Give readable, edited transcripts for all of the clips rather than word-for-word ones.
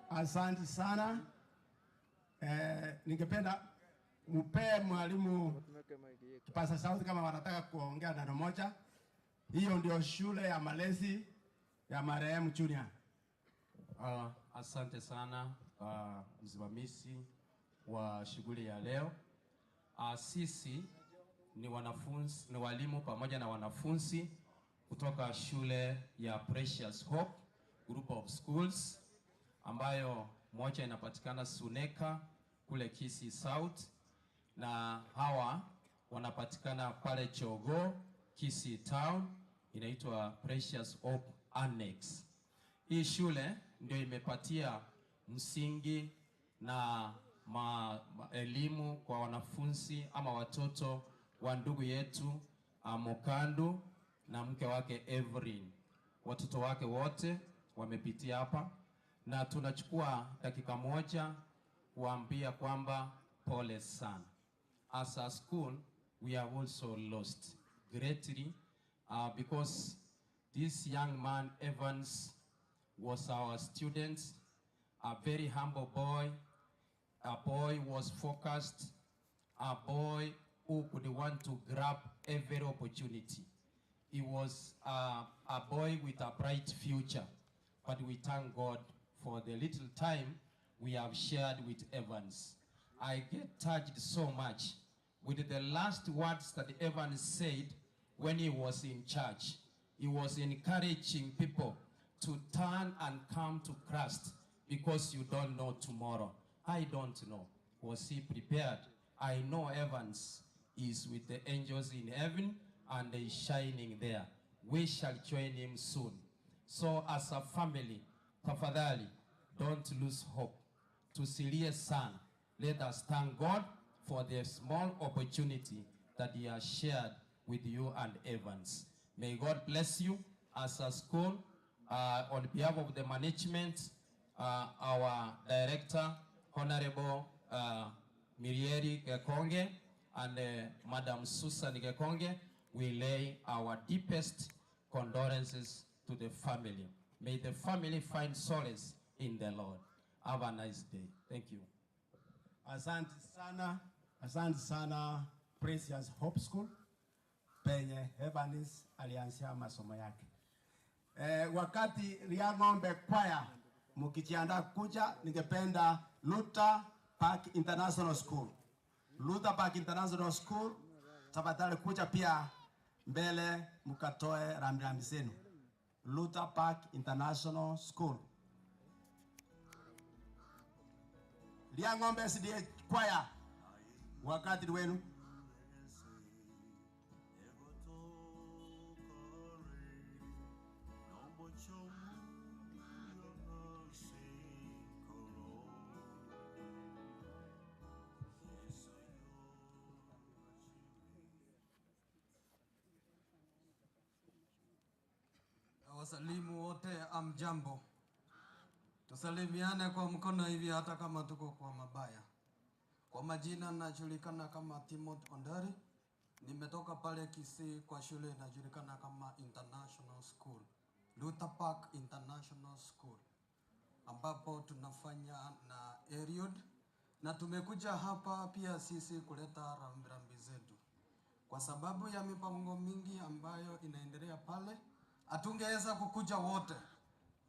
Asante sana. Eh, ningependa mupee mwalimu kipaza sauti kama wanataka kuongea neno moja. Hiyo ndio shule ya malezi ya marehemu Junior. Asante sana msimamizi wa shughuli ya leo. Sisi ni wanafunzi, ni walimu pamoja na wanafunzi kutoka shule ya Precious Hope Group of Schools ambayo moja inapatikana Suneka kule Kisii South na hawa wanapatikana pale Chogo Kisii Town, inaitwa Precious Hope Annex. Hii shule ndio imepatia msingi na elimu kwa wanafunzi ama watoto wa ndugu yetu Mokandu na mke wake Evelyn. Watoto wake wote wamepitia hapa, na tunachukua dakika moja kuambia kwamba pole sana. As a school we have also lost greatly because this young man Evans was our student, a very humble boy, a boy was focused, a boy who could want to grab every opportunity. He was a boy with a bright future, but we thank God for the little time we have shared with Evans. I get touched so much with the last words that Evans said when he was in church. He was encouraging people to turn and come to Christ because you don't know tomorrow. I don't know. Was he prepared? I know Evans is with the angels in heaven and is shining there. We shall join him soon. So as a family, tafadhali, don't lose hope. Tusilie sana. Let us thank God for the small opportunity that he has shared with you and Evans. May God bless you as a school. On behalf of the management, our director, Honorable Mirieri Gekonge, and Madam Susan Gekonge, we lay our deepest condolences to the family. May the family find solace in the Lord. Have a nice day. Thank you. Asante sana, asante sana Precious Hope School penye Evans alianzia masomo yake. Wakati Riang'ombe Choir mkijiandaa kuja, ningependa Luther Park International School. Luther Park International School, tafadhali kuja pia mbele mkatoe rambirambi zenu. Luther Park International School. Riang'ombe SDA Choir, wakati ni wenu. Wasalimu wote, amjambo. Tusalimiane kwa mkono hivi hata kama tuko kwa mabaya. Kwa majina najulikana kama Timothy Ondari. Nimetoka pale Kisii kwa shule inajulikana kama International School, Luther Park International School, ambapo tunafanya na Eliud, na tumekuja hapa pia sisi kuleta rambirambi zetu kwa sababu ya mipango mingi ambayo inaendelea pale. Hatungeweza kukuja wote.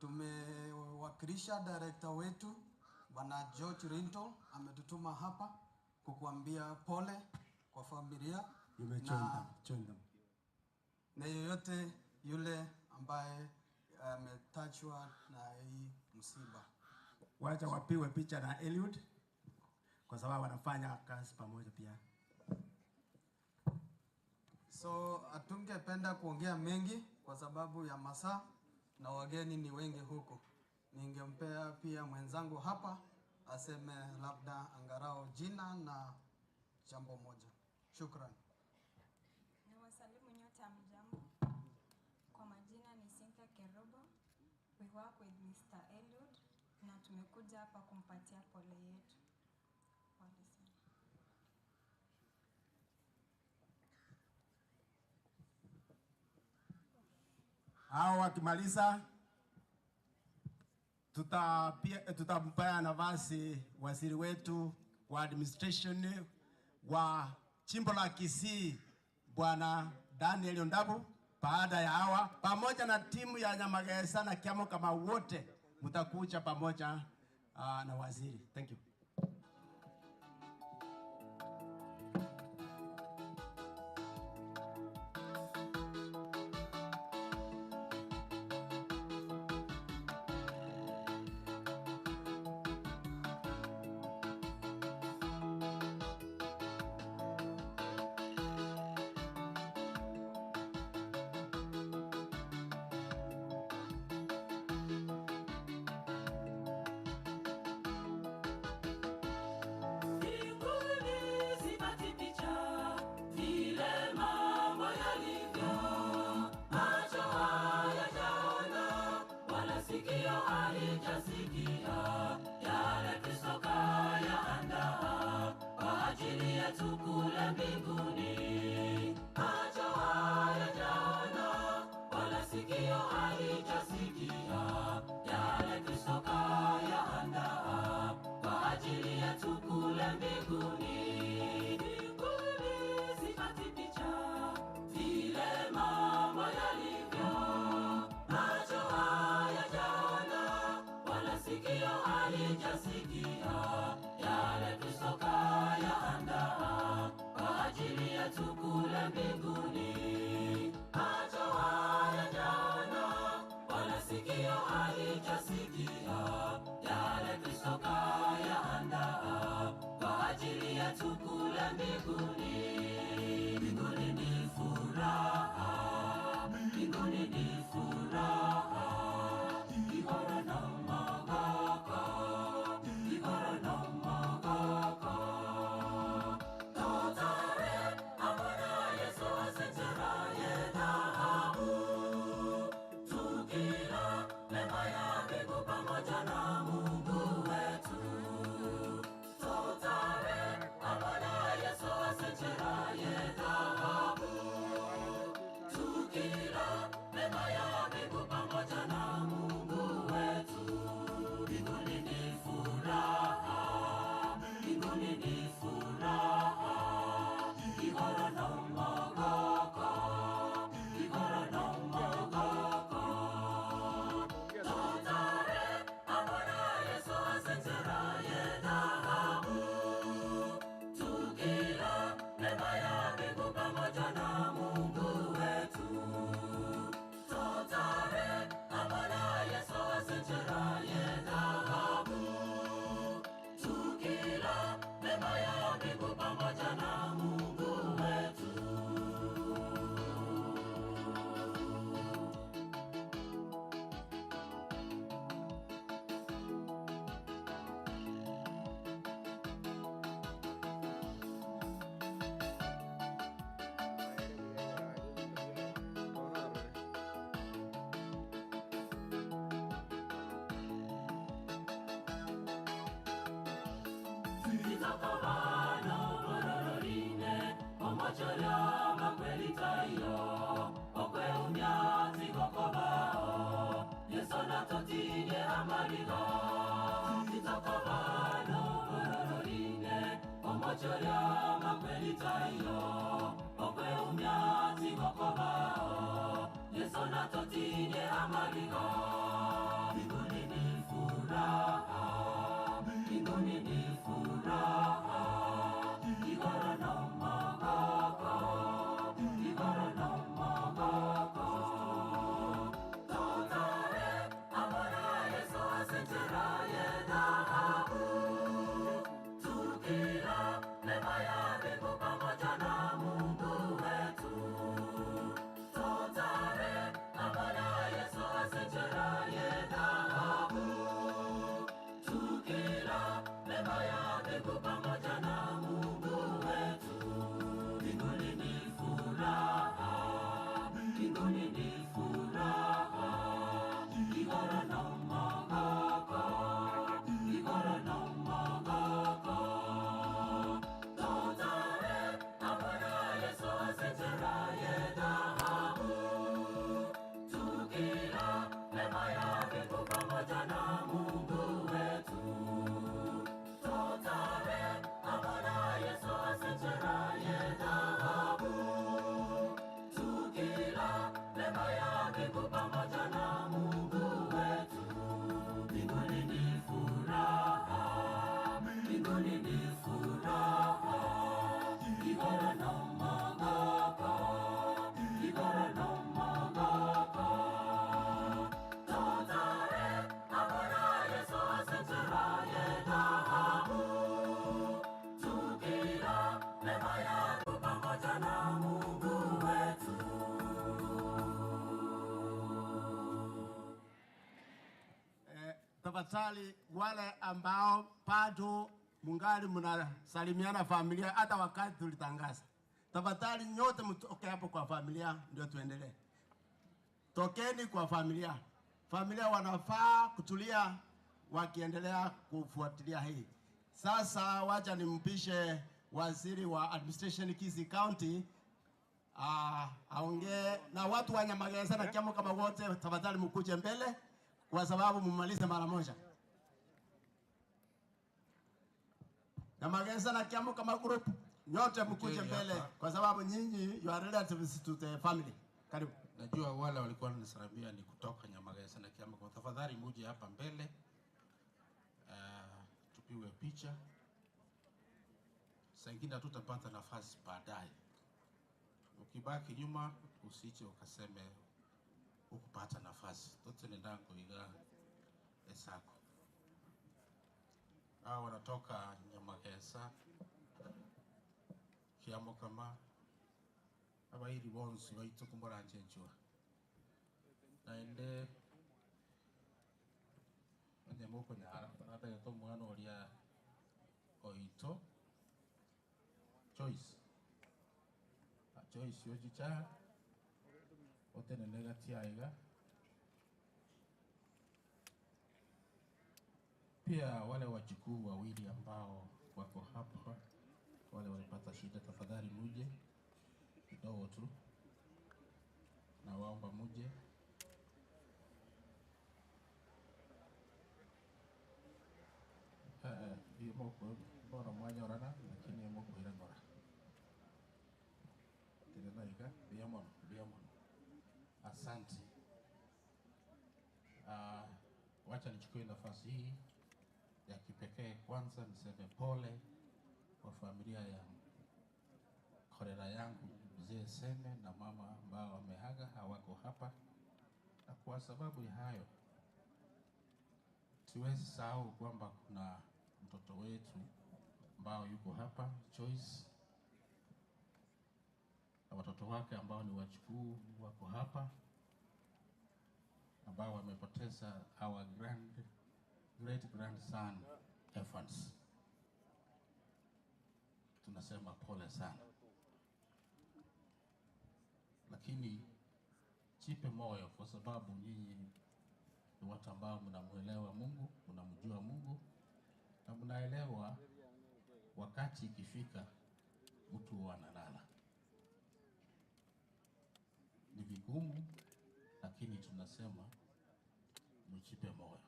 Tumewakilisha director wetu Bwana George Rinto ametutuma hapa kukuambia pole kwa familia You may join them. Join them. na yeyote yule ambaye ametachwa na hii msiba. Wacha wapigwe picha na Eliud kwa sababu wanafanya kazi pamoja pia. So hatungependa kuongea mengi. Kwa sababu ya masaa na wageni ni wengi huku, ningempea pia mwenzangu hapa aseme labda angalau jina na jambo moja. Shukran. Nawasalimu nyote, hamjambo. Kwa majina ni Cynthia Kerubo. We work with Mr. Eliud na tumekuja hapa kumpatia pole yetu. Pole sana. Hao wakimaliza tutampea nafasi waziri wetu wa administration wa jimbo la Kisii Bwana Daniel Ondabu. Baada ya hawa pamoja na timu ya Nyamagesa na Kiamokama wote mtakuja pamoja na waziri. Thank you. Mbinguni sipati picha vile mambo yalivyo, macho hayajaona wala sikio halijasikia yale Kristo kayaandaa kwa ajili yetu kule mbinguni. Macho hayajaona wala sikio halijasikia yale Kristo kayaandaa kwa ajili yetu kule mbinguni. Mbinguni sipati picha vile mambo yalivyo, macho hayajaona wala sikio halijasikia yale Kristo kayaandaa kwa ajili yetu kule mbinguni. Macho hayajaona wala sikio halijasikia yale Kristo kayaandaa kwa ajili yetu kule mbinguni. Mbinguni ni furaha, mbinguni ni furaha, igoro na magaka, igoro na magaka. Totare amona Yesu asenjeraye dhahabu, tukila mema ya mbingu pamoja na Mungu wetu. Totare amona Yesu asenjeraye dhahabu, tukila mema ya mbingu pamoja na Mungu wetu. Mbinguni ni furaha, mbinguni ni furaha, igoro na magaka, igoro na magaka. Totare amona Yesu asenjeraye dhahabu, tukila mema ya mbingu pamoja na Mungu wetu. Totare amona Yesu asenjeraye dhahabu, tukila mema ya mbingu pamoja na Mungu wetu. Titakovano borororine, omochoria makwelitayo, okweumya tigokobao, Yesu natotinye amarigo. Titakovano borororine, omochoria makwelitayo, okweumya tigokobao, Yesu natotinye amarigo. Mbinguni ni furaha, mbinguni ni furaha, igoro na magaka, igoro na magaka. Totare amona Yesu asenjeraye dhahabu, tukila mema ya mbingu pamoja na Mungu wetu. Totare mbingu pamoja na Mungu wetu. Mbinguni ni furaha, mbinguni ni furaha, igoro nomogoko, igoro nomogoko. Totare amo na Yeso ase enchera y'ethahabu, tukila mema yako pamoja na Mungu wetu. Tafadhali wale ambao bado mungali mnasalimiana familia, hata wakati tulitangaza, tafadhali nyote mtoke hapo kwa familia, ndio tuendelee. Tokeni kwa familia. Familia wanafaa kutulia wakiendelea kufuatilia hii. Sasa wacha nimpishe waziri wa administration Kisii County aongee na watu wa Nyamagesa na Kiamokama wote, tafadhali mkuje mbele kwa sababu mumalize mara moja. Nyamagesa na Kiamokama group nyote mkuje Kujeni mbele hapa. kwa sababu nyinyi you are relatives to the family. Karibu. Najua wale walikuwa wananisalimia ni kutoka Nyamagesa na Kiamokama. Tafadhali muje hapa mbele tupigwe picha. Saa ingine hatutapata nafasi baadaye. Ukibaki nyuma usiche ukaseme ukupata nafasi. Tote ndango iga esako. Hao wanatoka Nyamagesa, Kiamokama, abairi bonsi baito kumoranje enchua naende onye mokonyara natagete omwana oria oito Joyce. Ah, Joyce ochicha otenene gati aiga. Pia wale wajukuu wawili ambao wako hapa, wale walipata shida, tafadhali muje kidogo tu, nawaomba muje. Bono mwanyorana lakini mokoira ng'ora tenena iga mbuya mono mbuya mono asante. Wacha nichukue nafasi hii ya kipekee kwanza niseme pole kwa familia ya korera yangu mzee Seme na mama ambao wameaga hawako hapa, na kwa sababu ya hayo siwezi sahau kwamba kuna mtoto wetu ambao yuko hapa Joyce na watoto wake ambao ni wajukuu wako hapa ambao wamepoteza our grand great grandson Evans. Tunasema pole sana, lakini jipe moyo kwa sababu nyinyi ni watu ambao mnamuelewa Mungu, mnamjua Mungu na mnaelewa wakati ikifika mtu huwa analala. Ni vigumu, lakini tunasema mjipe moyo.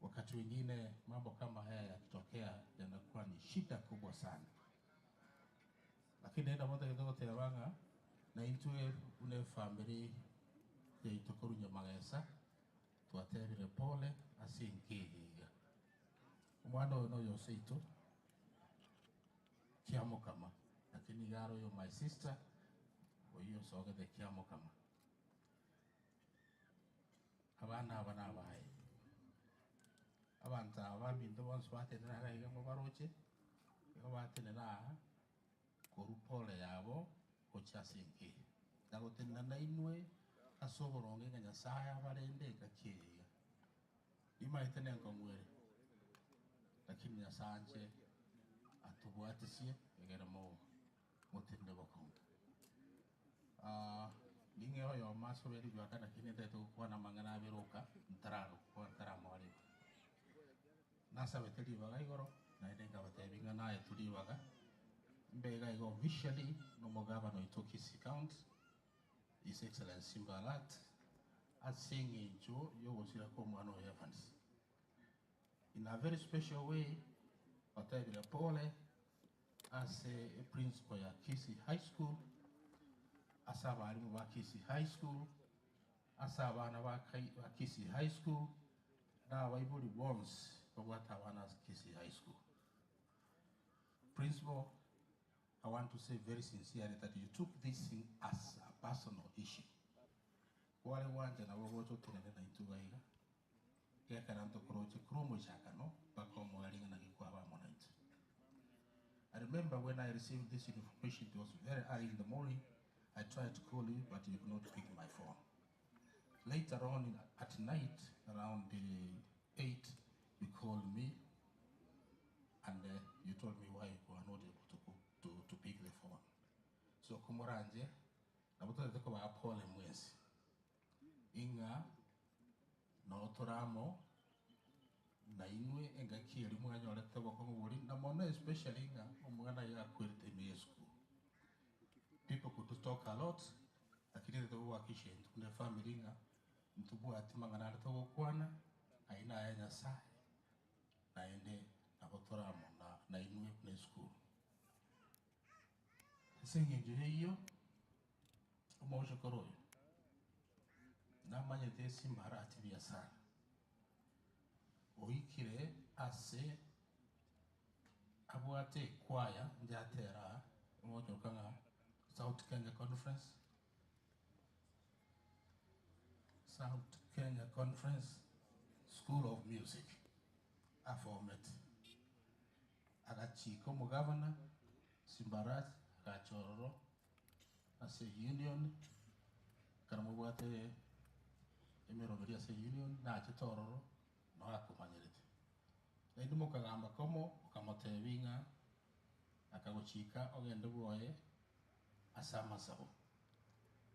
Wakati wengine mambo kama haya yakitokea yanakuwa ni shida kubwa sana, lakini enda moto kidogo tebanga na intwe une family yaitũ koru Nyamagesa twatebire pole ase enkigiga omwana oyo noyo seito Kiamokama lakini igaro oyo my sister oyo osogete Kiamokama abana aba nabaye abanto aba binto bonsi batenera iga iga baroche igo batenera aha koru pole yabo gochia ase enkiya nagotenena nainwe ase oboronge ng'a Nyasaye abarende engakiiga nimaete nenkong'were lakini Nyasaye nche atubwatisie egere mo motenene bokongo. Ning'e oyomo ase oberi bwaka lakini ntagete gokwana amang'ana aberoka ntararokwa ntaramwarigwa nasabete ribaga igoro naende nkabatebi ng'a naetwe ribaga mbega igo officially nomogabana oito Kisii County His Excellency Mbalat ase eng'encho yogosira kwa omwana oyo Evans in a very special way batebire pole ase principal ya Kisii High School. Ase abalimu ba Kisii High School, ase abana ba ba Kisii High School, na abaibori bonsi babwate abana ase Kisii High School. Principal, I want to say very sincerely that you took this thing as a personal issue. Kware gwancha nabo ogocha otenene naintwe iga iga, gekera ntokoroche korwa omochakano mpaka omoerio ng'a naki kwaba amo naintwe. I remember when I received this information it was very early in the morning, I tried to call you but you could not pick my phone. Later on in, at night around the 8 you called me and uh, you told me why you were not able to, to, to pick the phone. So komoranje nabo totete kobaa pole mwensi ing'a noo tore amo nainwe engaki eria mwanyorete obokong'u boria na mono especially ng'a omwana iga akwerete ime y'esukuru. People could talk a lot lakini ere togoakisha intwe buna efamiri ng'a ntobwati mang'ana ande togokwana ayio naya Nyasaye naende nabo tore amo na nainwe buna esukuru. Ase eng'encho y'eyio, omochokoro oyo namanyete esimbarati buya sana, oikire ase abwate ekwaya njatera aa, omochoko ng'a South Kenya Conference, South Kenya Conference School of Music afomete. Agachiika omogavana Simbarati agacha ororo ase Union, ekero mobwate emeroberio ase Union nachete ororo nao akomanyerete. Naende mokagamba komo okamotebia ng'a akagochika ogende bwoye ase amasabo.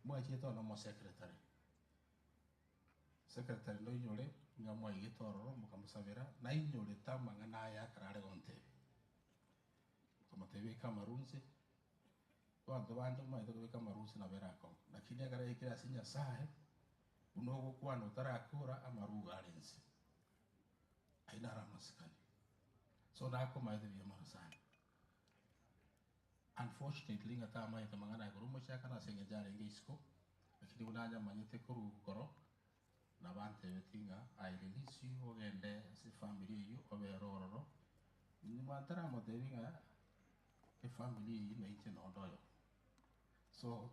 Mwachiete ororo nomosecretary. Secretary ndoinyore ng'a mwaigete ororo mokamosabera, nainyorete amang'ana aya ekero are gontebia. Mokamotebia ika amarunse, abanto bande omanyete kobeka amarunse nabo erakong'u, lakini ekero yaikire ase Nyasaye, buna ogokwana otarakora, amaruga are inse. Ayio naro amasikani. So nakomaete buya mono sana. Unfortunately ng'a tamaete mang'ana aya korwa omochakano ase eng'encho arenge isiko, lakini buna anyamanyete korwa igoro, nabo antebetie ng'a I release you ogende ase efamiri eyio obere ororo, nyuma ntaramotebia ng'a efamiri eyio nainche nonde oyomo. So,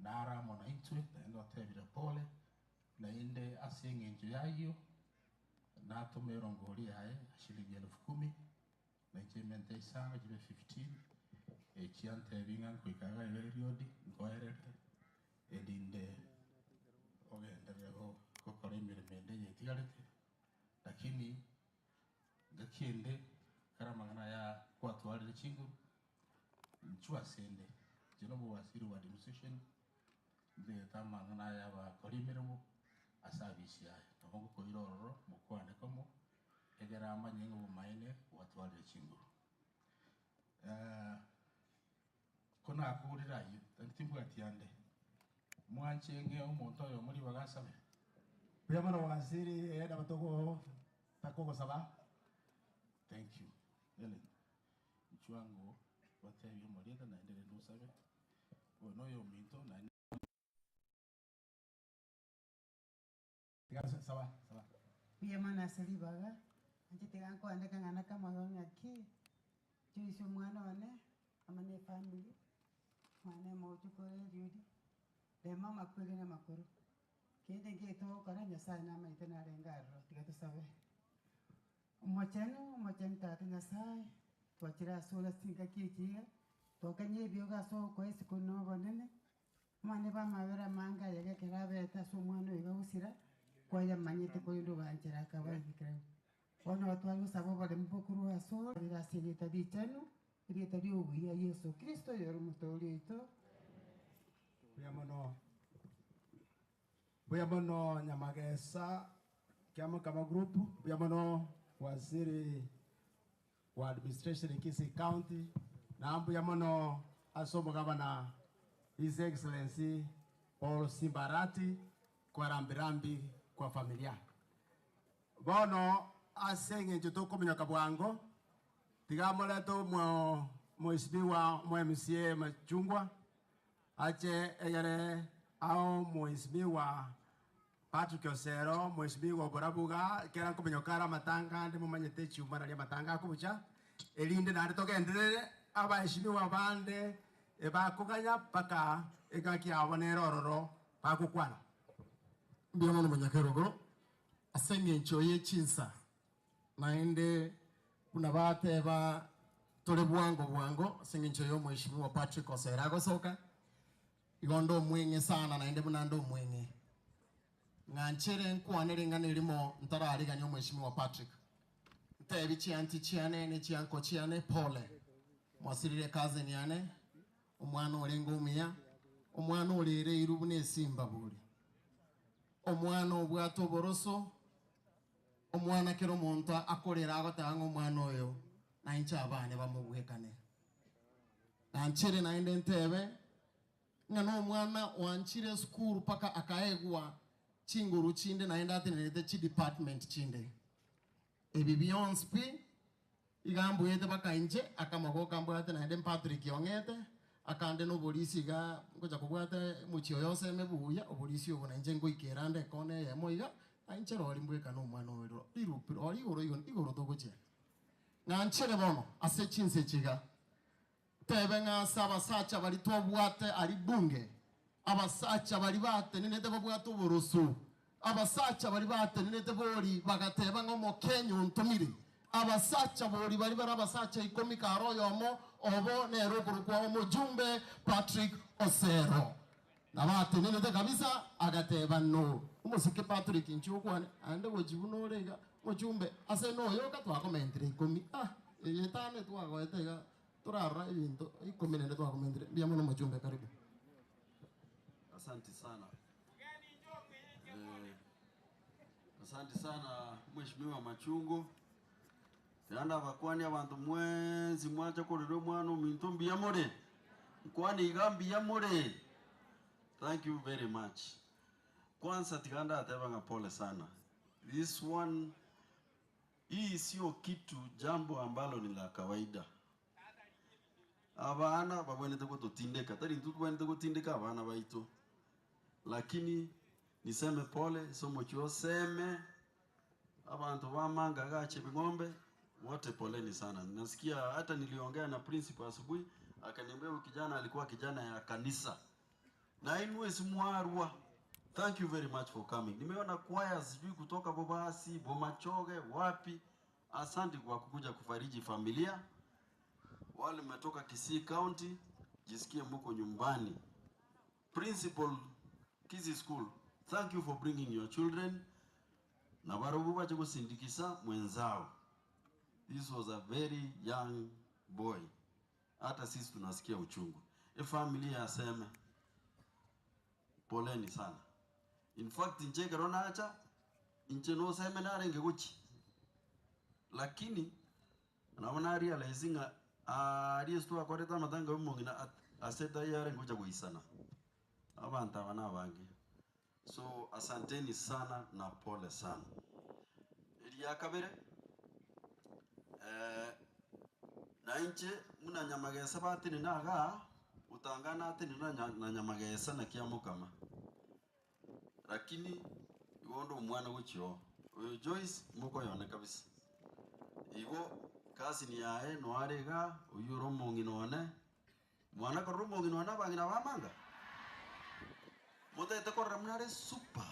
naro amo naintwe, naende otebire pole, naende ase eng'encho y'ayio, natome erongori yaye ya shilingi elfu kumi, Na inche emente isano chibe fifteen, echia ntebi ng'a nkoika iga iga Eliudi, nkoerere, erinde ogenderere gokora emeremo ende eye etigarete, lakini ngaki ende ekero amang'ana aya kwatwarire chinguru, inchuo asende, inche na omowaziri wa administration, ntagete amang'ana aya abakori emeremo ase abisi aye, nabo ngokoira ororo mokwane komo. Ekero amanye ng'a obomaene bwatwarire chinguru. Ko nakorire ayio, tari timbwati ande. Mwanche ng'e omonto oyomo ribaga asabe. Mbuya mono waziri, ee nabo togotaka ogosaba. Thank you. Helen, inchuo ango batebie omoriete naende rende osabe. Oyo noyominto naende. Tiga saba, saba. Mbuya mono ase ribaga, inche tiga nkoandeke ng'a nakamoyo ng'aki, Joyce omwana one, amo na efamiri, mwane omochoko ore Eliud, rema amakweri na amakoro, kende nkeiyo togokora Nyasaye namanyete narenge aroro, tiga tosabe. Omochenu, omochenu Tata Nyasaye, twachire asore ase chingaki echi iga, twakanyia ebiogo ase ogokoa isiko na obonene, Omwana bw'amabera amange aye ekero abeete ase omwana oyo iga gosira, kwayamanyete korende oganchera akaba egekerebu. Bono igo tware gosaba oboremu bokorwa asore, rire ase erieta richenu, erieta ri'obuya Yeso Kristo, oyore Omotooria oito. Mbuya mono, mbuya mono Nyamagesa Kiamokama Group, mbuya mono Waziri wa administration Kisii County, na mbuya mono ase omogabana His Excellency Paul Simba Arati kwa rambirambi kwa familia. Bono ase eng'encho tokominyoka bwango, tiga morete omo Mheshimiwa omo MCA Machungwa. Ache egere ao Mheshimiwa Patrick Osero, Mheshimiwa Oborabuga, ekero nkominyoka are amatanga ande momanyete echiuma naria amatanga akobucha, erinde naende togenderere abaheshimiwa bande ebakoganya mpaka engaki yabo nere ororo bagokwana. Mbuya mono Monyakerogo, ase eng'encho ye chinsa, naende buna bateba tore bwango bwango ase eng'encho ya Omweshimiwa Patrick Osero agosoka, igo nde omweng'e sana naende buna nde omweng'e. Ng'anchere nkwane ring'ana erimo ntararigania Omweshimiwa Patrick. Ntebi chianti chiane ne chianko chiane pole, mwasirire ecousin yane, omwana orenge omuya, omwana orereirwe buna esimba bori, omwana obwate oboroso, Omwana kera omonto akorera agoteba ng'a omwana oyo nainche abane bamobwekane. Nanchere naende ntebe ng'a nomwana oanchire esukuru mpaka akaegwa chinguru chinde naende atenerete chidepartment chinde. Ebi bionsi pi Iga mbuete baka inche, akamagoka mbwate naende Patrick ong'ete, akande noborisia iga ngocha kobwata omochie oyo oseme buya, oborisia obo nainche ngoikera ande ekona eyemo iga, na inche rori mbwekane omwana oyo rirupi rori igoro igo igoro togochia. Ng'anchere bono ase chinsa echi iga, Tebe ng'a ase abasacha baria twabwate aria bunge, abasacha baria batenenete babwate oboroso, abasacha baria batenenete bori bagateba ng'a Omokenya ontomire, abasacha bori baria bare abasacha ikomi kare oyomo obo nere okorokwa omojumbe Patrick Osero. Nabatenenete kabisa, agateba, No, omosike Patrick inche okwane, aende gochia buna ore iga, mochumbe, ase noyoka twakomentire ikomi, ah, eye etano etwagoete iga, torarora ebinto ikomi naende twakomentire. Mbuya mono mochumbe, karibu. Asanti sana. Eh, asanti sana Mheshimiwa Machungu. Naende abakwani abanto mwensi mwacha korera omwana ominto mbuya more? Nkwane iga mbuya more? Thank you very much. Kwanza tiga ndateba ng'a pole sana. This one, hii sio kitu jambo ambalo ni la kawaida. Abana babwenerete gototindeka, tari intwe tobwenerete gotindeka abana baito. Lakini niseme pole ase omochie oseme. Abanto ba Manga iga Chebing'ombe wote poleni sana. Nasikia hata niliongea na principal asubuhi akaniambia huyu kijana alikuwa kijana ya kanisa. Na inwe simwarwa. Thank you very much for coming. Nimeona choir sijui kutoka Bobasi, Bomachoge, wapi. Asante kwa kukuja kufariji familia. Wale mmetoka Kisii County, jisikie muko nyumbani. Principal Kisii School, thank you for bringing your children. Na barobwo bache gosindikisa mwenzao. This was a very young boy. Hata sisi tunasikia uchungu. Efamily yaseme poleni sana. In fact inche ekero nacha inche noseme narenge gochi lakini nabo na realize ng'a aaria ase twakorete amatanga ya omong'ina ase tayarenge gocha goisana. Abanto aba nabange. So asanteni sana na pole sana. Eria kabere, eh, na inche buna Nyamagesa batenene igaa, otangane atenene na na Nyamagesa naki amokama. Lakini igo onde omwana gochia oo, oyo Joyce mokoyone kabisa. Igo cousin yaye noyo are igaa, oyio ore omong'ina one. Mwana korora omong'ina one abang'ina bamanga? Motagete korora buna are super.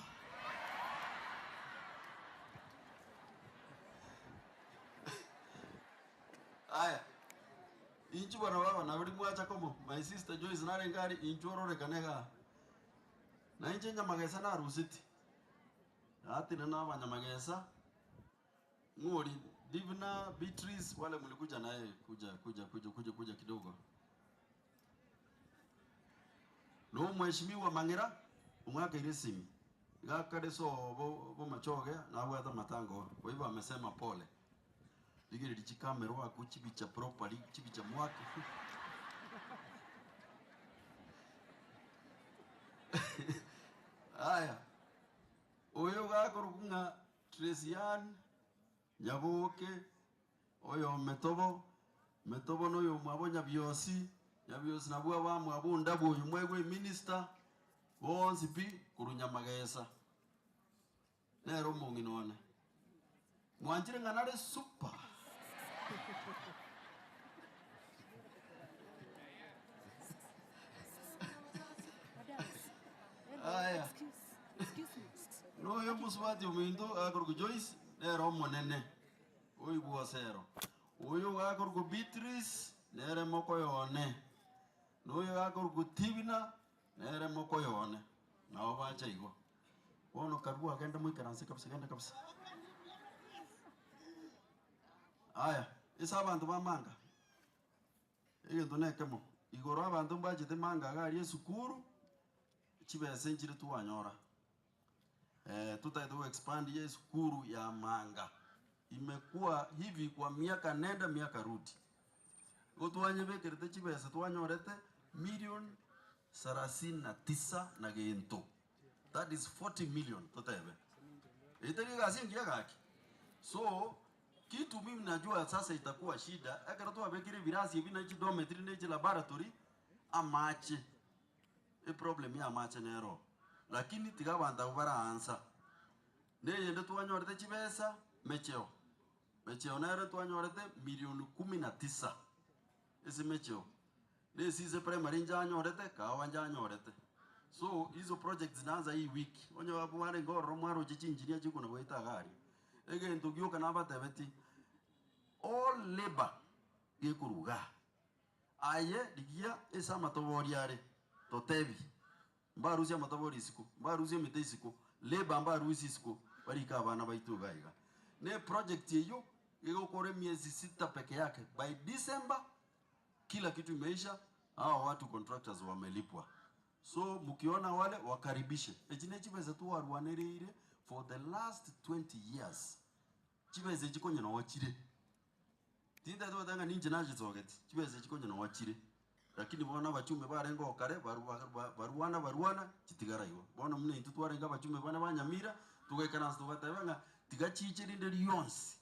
Aya, inchuo bana baba nabo rimwacha komo, my sister Joyce narenge aria, inchuo ororekane igaa. Na inche nyamagesa naruseti, natenena na abanyamagesa. Ng'ori Divna, Beatrice, wale mlikuja naye kuja kuja kuja kuja kuja kidogo. No mheshimiwa Mang'era omwakaire esimi iga kare sobo bomachoge nabwate amatango kwa hivyo amesema pole. Rigereria chikamera oakwe chibicha properly chibicha mwake. Aya, oyo gakorokwa ng'a Tracy-Ann Nyaboke, oyo Metobo, Metobo noyomwabo Nyabiosi. Nyabiosi nabwo abamwabo ondabu oyo mwaigwa eminister, bonsi pi korwa Nyamagesa. Nere omong'ina one. Mwanchire ng'a nare super. Aya. Noyo mosubati ominto akorokwa Joyce, nere omonene oigwa osero. Oyo gakorokwa Beatrice, nere mokoyo one. Noyo gakorokwa Tibna, nere mokoyo one. Nabo bacha igo. Bono karue agende moikaranse kabisa, genda kabisa. Aya, ase abanto ba manga, egento nekemo, igoro abanto mbachete manga iga aria esukuru, chibesa nchire twanyora. Totagete go expand ya esukuru ya manga, imekuwa hivi kwa miaka nenda miaka rudi. Igo twanyebekerete chibesa twanyorete million sarasini na tisa na gento, that is 40 million totebe. Eye teri egasi engiya gaki? So, kitu mimi najua sasa itakuwa shida, ekero twabekire ebirasi ebi na chidometory na chilaboratory, amache, eproblem ya amache nero oo. Lakini tiga abanto abwo baraansa. Na eyende twanyorete chibesa, mecheo. Mecheo nere twanyorete milioni kumi na tisa ase mecheo. Na esise primary njanyorete, kahawa njanyorete. So hizo projects zinaanza hii wiki. Onye abwo barenge ororo mwaroche chingineer chikona goeta iga aria. Egento gioka nabatebetie, all labour gekorwa igaa. Aye rigia ase amatobori are, totebi, Mbarusie amatobori isiko, mbarusie emete isiko, labour mbarusie isiko, barike abana baito iga iga. Ne eproject eyio egokora emiezi sita peke yake, by December kila kitu imeisha, hawa watu contractors wamelipwa. So mukiona wale wakaribishe. Echi ne chibesa twarwanereire for the last 20 years, chibesa echi konya noo chire. Tintagete goteba ng'a ninche nachisogeti, chibesa echi konya noo chire, lakini bono abachumbe barenge oo kare baru ba barwana barwana chitigara igo. Bono buna intwe twarenge abachumbe bane ba Nyamira, togaikaransa togateba ng'a tiga chiche rinde rionsi,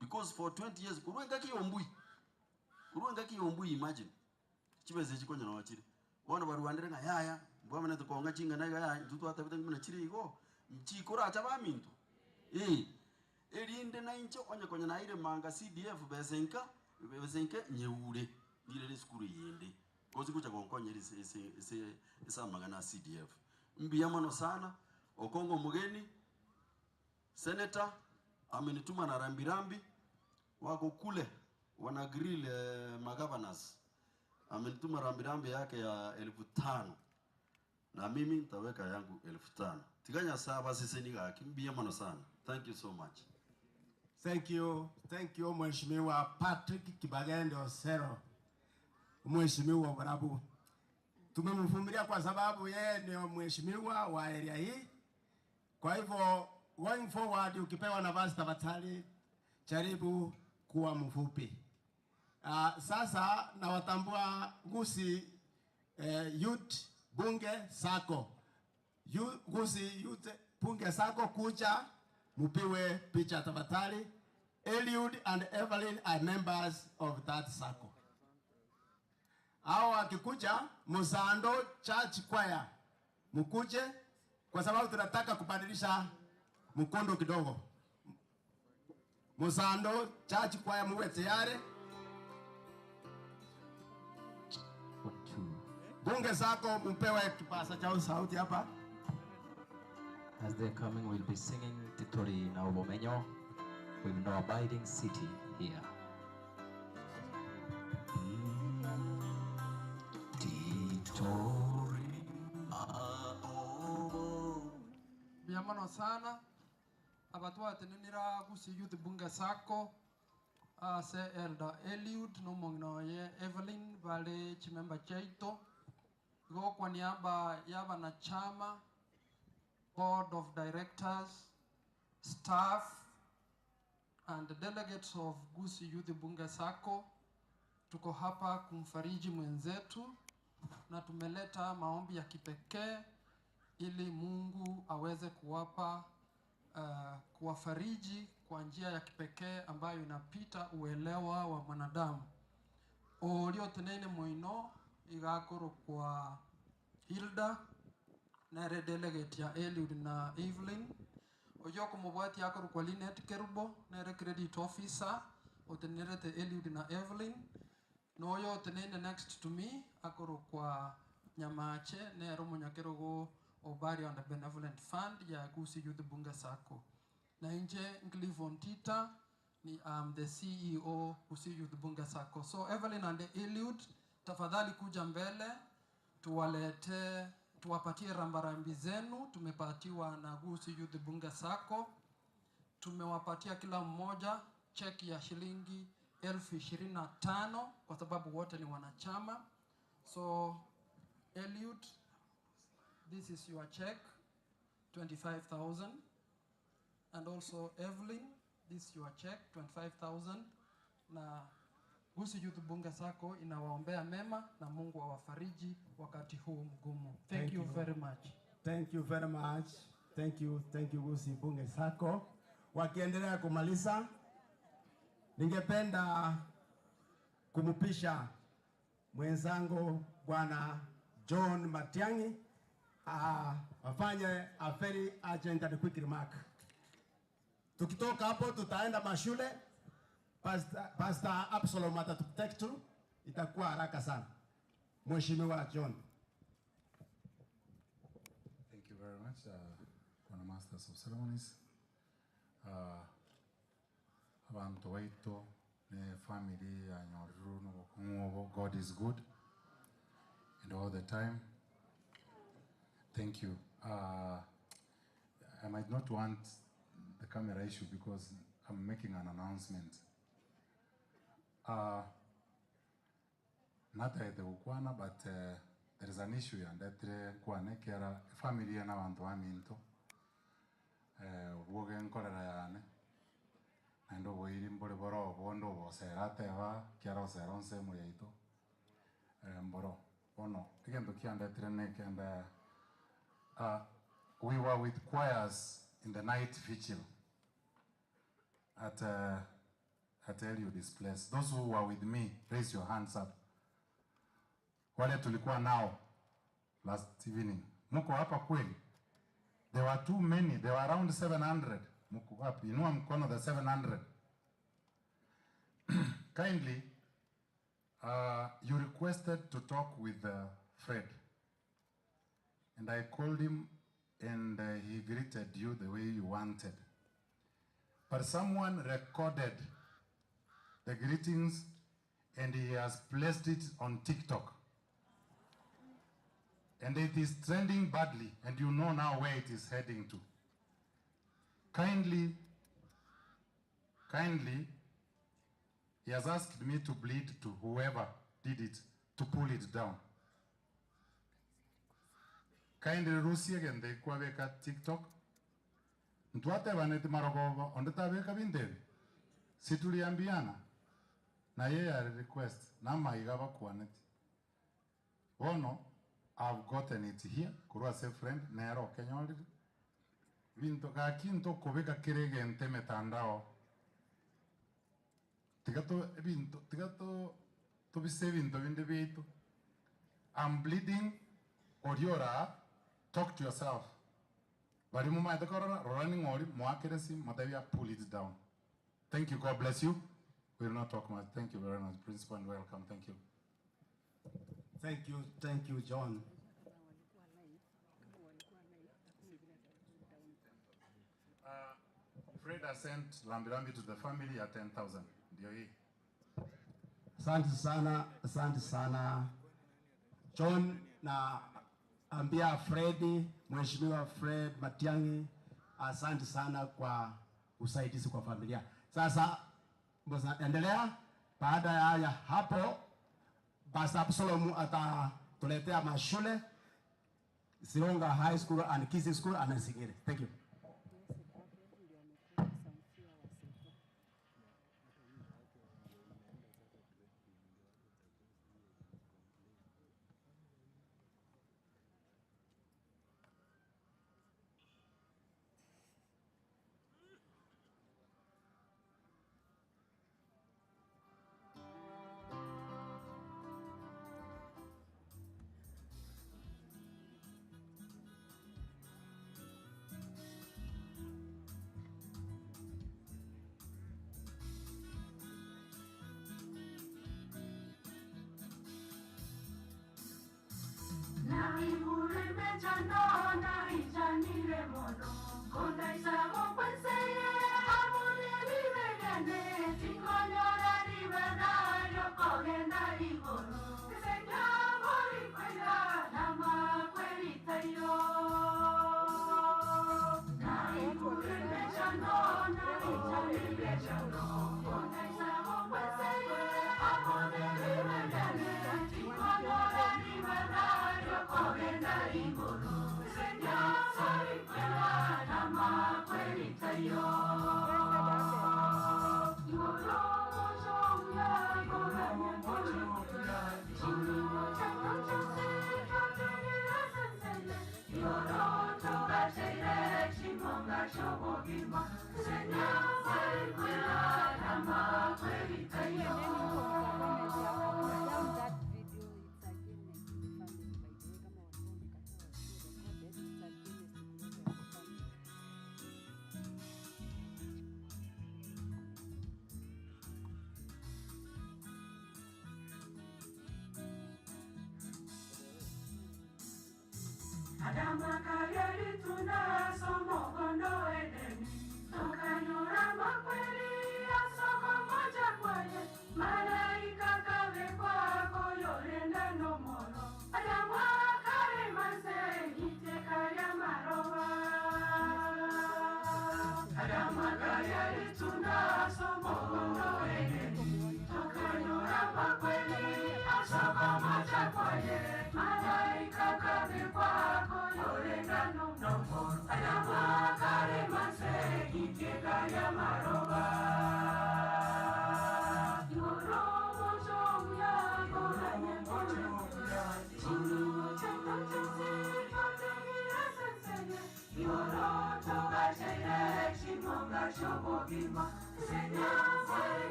because for 20 years korwa engaki ya ombui, korwa engaki ya ombui imagine, chibesa echi konya noo chire. Bono barwanire ng'a yaya, mbwamenete kong'a ching'ana iga yaya, intwe twatebete ng'a buna chire igo, nchikoracha abaminto? Eh. Erinde nainche onye konya naeire manga CDF besa enka, besa enke nyeure, ng'irere esukuru eyende, gose gocha gonkonyera ase ase ase ase amang'ana a CDF. Mbuya mono sana, okong'a omogeni, Senator amenituma na rambirambi, wako kule wana grill magovernors, amenituma rambirambi yake ya elfu tano na mimi nitaweka yangu elfu tano. Tiga Nyasaye abasesenie gaki, mbuya mono sana. Thank you so much. Thank you, thank you Mheshimiwa Patrick Kibagende Osero, Mheshimiwa Oborabu. Tumemvumilia kwa sababu yeye ndio mheshimiwa wa area hii. Kwa hivyo going forward, ukipewa nafasi tafadhali jaribu kuwa mfupi. Sasa nawatambua Gusii Youth Bunge Sacco. Gusii Youth Bunge Sacco kuja mupiwe picha tafadhali. Eliud and Evelyn are members of that sacco. Hao wakikuja Musando Church Choir mkuje, kwa sababu tunataka kubadilisha mkondo kidogo. Musando Church Choir muwe tayari. Bunge Sacco mpewe kipasa cha sauti hapa. As they're coming, we'll be singing Titori na Obomenyo with no abiding city here. Titori na Obo. Mbuya mono sana abatwatenenera Gusii Youth Bunge Sacco ase Elder Eliud na omong'ina oye Evelyn bare chimemba chiaito. Igo kwa niaba ya abanachama, board of directors, staff and delegates of Gusii Youth Bunge Sacco, tuko hapa kumfariji mwenzetu na tumeleta maombi ya kipekee ili Mungu aweze kuwapa kuwafariji kwa njia ya kipekee ambayo inapita uelewa wa mwanadamu. Oria oteneine moino iga akorokwa Hilda, nere delegate ya Eliud na Evelyn. Oyio okomobwatia akorokwa Linet Kerubo, nere credit officer otenenerete Eliud na Evelyn. Na oyo oteneine next to me akorokwa Nyamache, nere omonyakerogo o Burial and Benevolent Fund ya Gusii Youth Bunge Sacco. Na inche Cliff Ontita, ni am the CEO Gusii Youth Bunge Sacco. So Evelyn and Eliud, tafadhali kuja mbele tuwalete tuwapatie rambarambi zenu tumepatiwa na Gusii Youth Bunge Sacco. Tumewapatia kila mmoja cheki ya shilingi 25,000 kwa sababu wote ni wanachama. So Eliud, this is your check, 25,000. And also Evelyn, this is your check, 25,000. Na Gusii Youth Bunge Sacco inawaombea mema na Mungu awafariji wakati huu mgumu. Thank, you very much. Thank you very much. Thank you, thank you Gusii Bunge Sacco. Wakiendelea kumaliza, ningependa kumpisha mwenzangu Bwana John Matiang'i afanye a very urgent and quick remark. Tukitoka hapo tutaenda mashule. Pastor Absalom atatutake tu, itakuwa haraka sana. Mheshimiwa John. Thank you very much, Bwana Masters of Ceremonies. Abantu baito ne family ya Nyoruru no God is good and all the time. Thank you. I might not want the camera issue because I'm making an announcement. Not at the gukwana, but there is an issue yandetire nkwane kera family na bantu baminto obwoge nkorera yane naende oboiri mbore boro obondo obosera ateba kiara osera onse emo yaito mboro bono egento kiandetire nekende we were with choirs in the night vigil at Eliud's place. Those who were with me, raise your hands up. Wale tulikuwa nao last evening. Muko hapa kweli? There were too many. There were around 700. Muko wapi? Inua mkono the 700. Kindly, you requested to talk with Fred. And I called him and he greeted you the way you wanted. But someone recorded the greetings and he has placed it on TikTok. And it is trending badly, and you know now where it is heading to. Kindly, kindly, he has asked me to plead to whoever did it to pull it down. Kindly rusie gende kwabeka TikTok. Ntwate baneti marogogo onde tabeka bindebi. Situliambiana. Na yeye ali request na maiga bakwaneti. Bono I've gotten it here kurwa se friend nero kenyorire. Binto gakinto kobeka kiregente mitandao. Tigato binto tigato tubise binto binde bitu. I'm bleeding oriora talk to yourself. Bari mu maete korora rora ni ngori mwakere simu matavia pull it down. Thank you. God bless you. We will not talk much. Thank you very much, Principal, and welcome. Thank you. Thank you. Thank you, John. Fred has sent Rambi Rambi to the family at 10,000. Ndio hii. Asante sana, asante sana John, na ambia Freddy, Mheshimiwa Fred Matiang'i, asante sana kwa usaidizi kwa familia. Sasa mbona endelea. Baada ya haya hapo, Pastor Absalom atatuletea mashule Sironga High School and Kisii School and zingine. Thank you.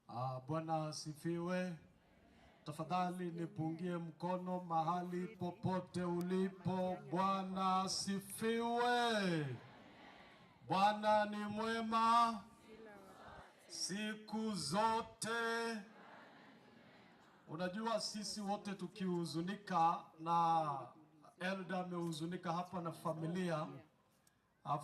Ah, Bwana asifiwe. Tafadhali nipungie mkono mahali popote ulipo. Bwana asifiwe. Bwana ni mwema siku zote. Unajua sisi wote tukihuzunika, na Elda amehuzunika hapa na familia,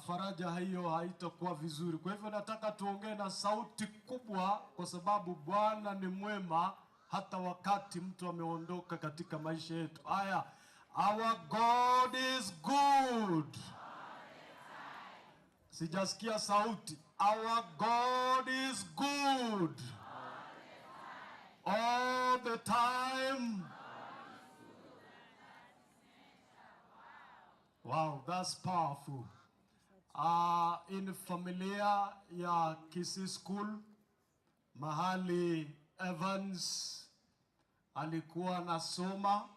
faraja hiyo haitakuwa vizuri. Kwa hivyo nataka tuongee na sauti kubwa, kwa sababu Bwana ni mwema hata wakati mtu ameondoka katika maisha yetu. Haya, our God is good. Sijasikia sauti. Our God is good all the time. Wow, that's powerful. In familia ya Kisii School mahali Evans alikuwa anasoma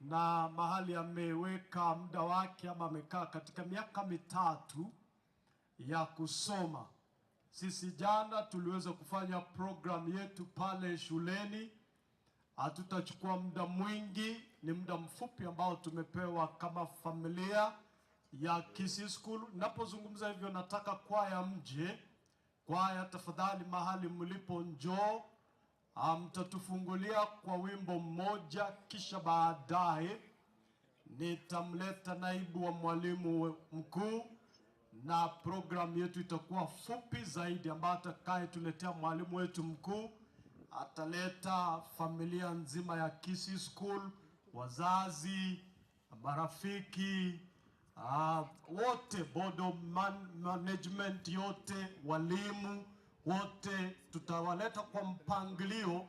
na mahali ameweka muda wake ama amekaa katika miaka mitatu ya kusoma. Sisi jana tuliweza kufanya program yetu pale shuleni. Hatutachukua muda mwingi, ni muda mfupi ambao tumepewa kama familia ya Kisii School. Ninapozungumza hivyo, nataka kwaya mje. Kwaya tafadhali, mahali mlipo njoo. Mtatufungulia kwa wimbo mmoja, kisha baadaye nitamleta naibu wa mwalimu mkuu na programu yetu itakuwa fupi zaidi, ambayo atakayetuletea mwalimu wetu mkuu ataleta familia nzima ya Kisii School, wazazi, marafiki, wote board of management yote, walimu wote tutawaleta kwa mpangilio,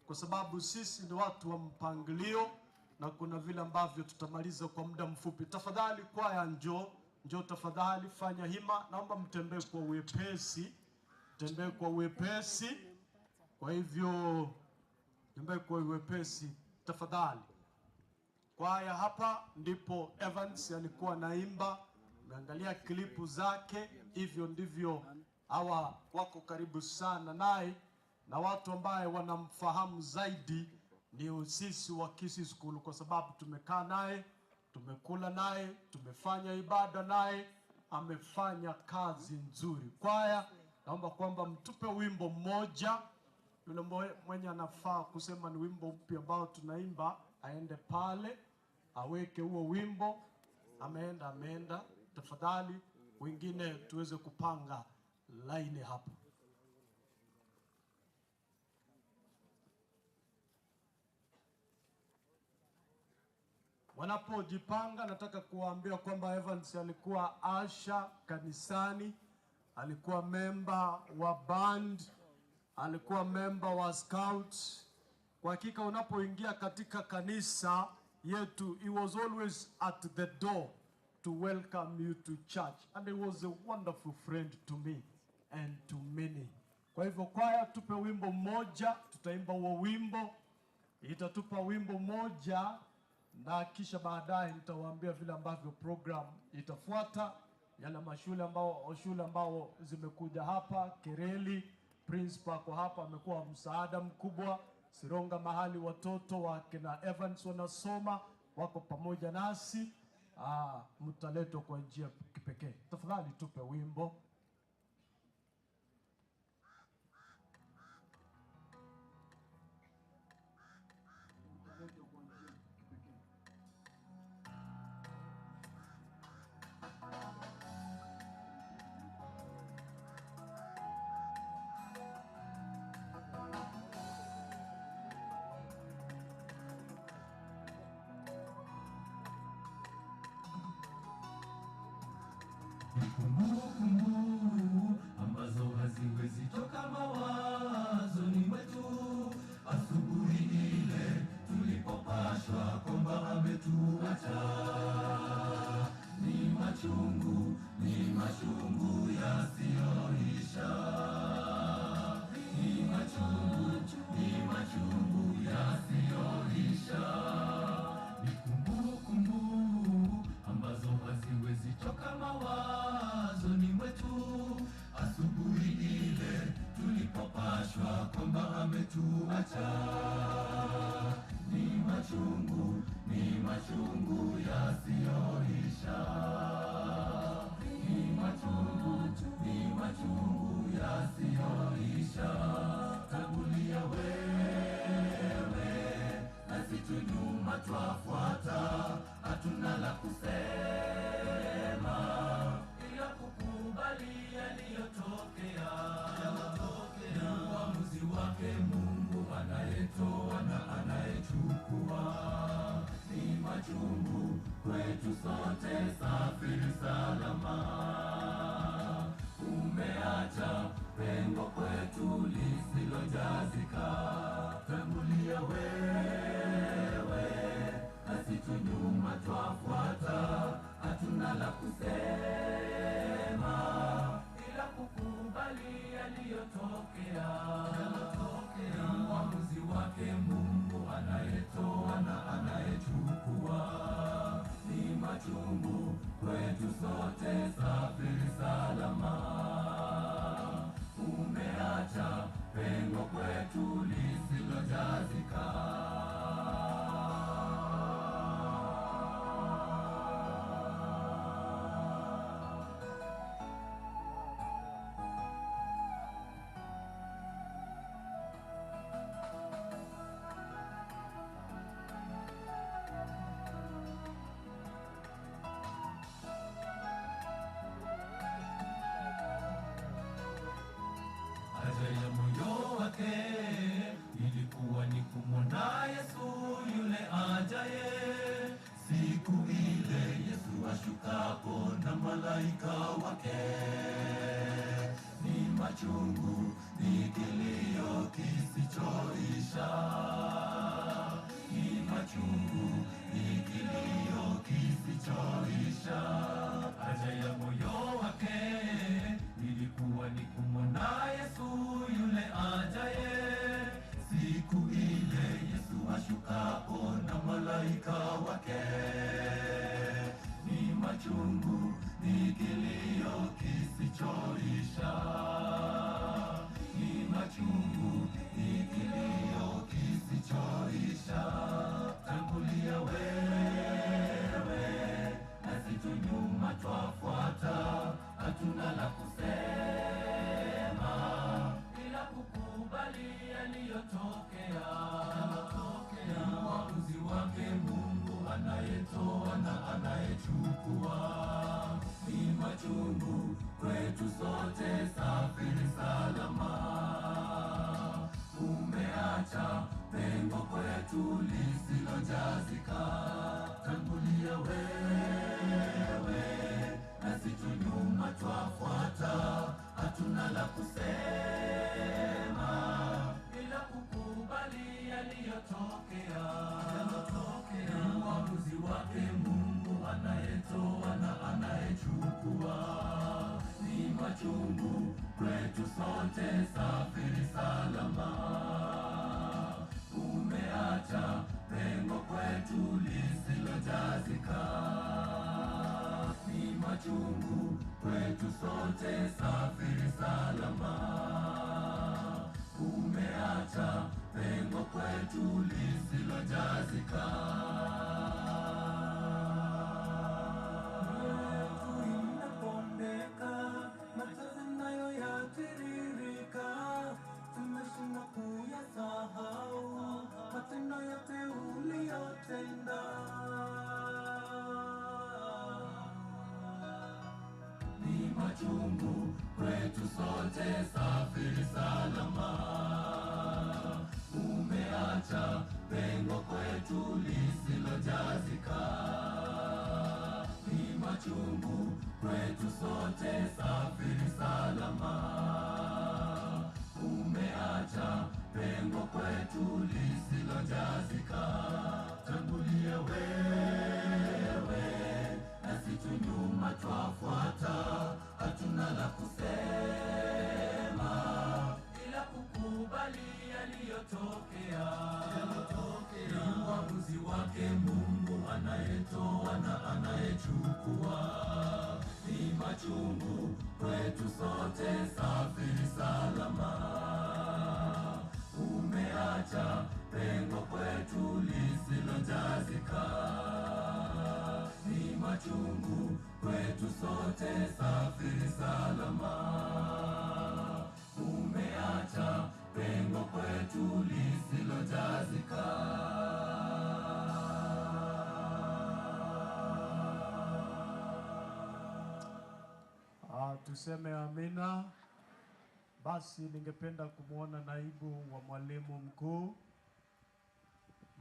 kwa sababu sisi ni watu wa mpangilio na kuna vile ambavyo tutamaliza kwa muda mfupi. Tafadhali kwaya, njoo njoo, tafadhali fanya hima, naomba mtembee kwa uwepesi, tembee kwa uwepesi. Kwa hivyo tembee kwa uwepesi tafadhali. Kwaya hapa ndipo Evans alikuwa naimba, umeangalia klipu zake, hivyo ndivyo hawa wako karibu sana naye, na watu ambaye wanamfahamu zaidi ni sisi wa Kisii School, kwa sababu tumekaa naye, tumekula naye, tumefanya ibada naye, amefanya kazi nzuri. Kwaya, naomba kwamba mtupe wimbo mmoja. Yule mwenye anafaa kusema ni wimbo upi ambao tunaimba, aende pale aweke huo wimbo. Ameenda, ameenda. Tafadhali wengine tuweze kupanga laini hapo. Wanapojipanga, nataka kuwaambia kwamba Evans alikuwa asha kanisani, alikuwa memba wa band, alikuwa memba wa scouts. Kwa hakika unapoingia katika kanisa yetu, he was always at the door to welcome you to church, and he was a wonderful friend to me and to many. Kwa hivyo kwaya, tupe wimbo mmoja, tutaimba huo wimbo, itatupa wimbo mmoja na kisha baadaye nitawaambia vile ambavyo program itafuata. Yale mashule ambao shule ambao zimekuja hapa, Kereli principal ako hapa, amekuwa msaada mkubwa. Sironga mahali watoto wa kina Evans wanasoma wako pamoja nasi. Mtaletwa kwa njia kipekee. Tafadhali tupe wimbo. Kumbukumbu ambazo haziwezi toka mawazoni mwetu. Asubuhi ile tulipopashwa kwamba ametuacha, ni machungu, ni machungu yasiyoisha, ni machungu, ni machungu yasiyoisha, ni kumbukumbu ambazo haziwezi toka mawazoni mwetu. Asubuhi ile tulipopashwa kwamba ametuacha, ni machungu, ni machungu yasiyoisha, ni machungu, ni machungu yasiyoisha. Tangulia wewe, nasi tu nyuma twafuata, hatuna la kusema ila kukubali yaliyotokea. Ni uamuzi wake Mungu anayetoa na anayechukua. Ni machungu kwetu sote, safiri salama. Umeacha pengo kwetu lisilojazika. Tangulia wewe, nasi tu nyuma twafuata, hatuna la kusema ila kukubali yaliyotokea. Ni uamuzi wake Mungu anayetoa na anayechukua. Ni machungu kwetu sote, safiri salama. Umeacha pengo kwetu lisilojazika. machungu, ni kilio kisichoisha. Ni machungu, ni kilio kisichoisha. Haja ya moyo wake ilikuwa ni kumwona Yesu yule ajaye siku ile Yesu ashukapo na malaika wake. Ni machungu, ni kilio kisichoisha. Ni machungu, ni kilio kisichoisha. Tangulia wewe, nasi tu nyuma twafuata, hatuna la kusema ila kukubali yaliyotokea. Ni uamuzi wake Mungu anayetoa na anayechukua. Ni machungu kwetu sote, safiri salama. Umeacha pengo kwetu lisilojazika. Tangulia wewe, nasi tu nyuma twafuata, hatuna la kusema ila kukubali yaliyotokea. Ni uamuzi wake Mungu anayetoa na anayechukua. Ni machungu kwetu sote, safiri salama. Umeacha pengo kwetu lisilojazika. Ni machungu kwetu sote, safiri salama. Umeacha pengo kwetu lisilojazika. Yetu imepondeka, machozi nayo yatiririka, tumeshindwa kuyasahau matendo yote uliyotenda. Ni machungu kwetu sote, safiri salama. Umeacha pengo kwetu lisilojazika. Ni machungu kwetu sote, safiri salama. Umeacha pengo kwetu lisilojazika. Tangulia wewe, nasi tu nyuma twafuata, hatuna la kusema ila kukubali yaliyotokea. Ni uamuzi wake Mungu anayetoa na anayechukua. Ni machungu kwetu sote, safiri salama. Umeacha pengo kwetu lisilojazika. Ni machungu kwetu sote, safiri salama. Umeacha pengo kwetu lisilojazika. Tuseme amina. Basi ningependa kumwona naibu wa mwalimu mkuu.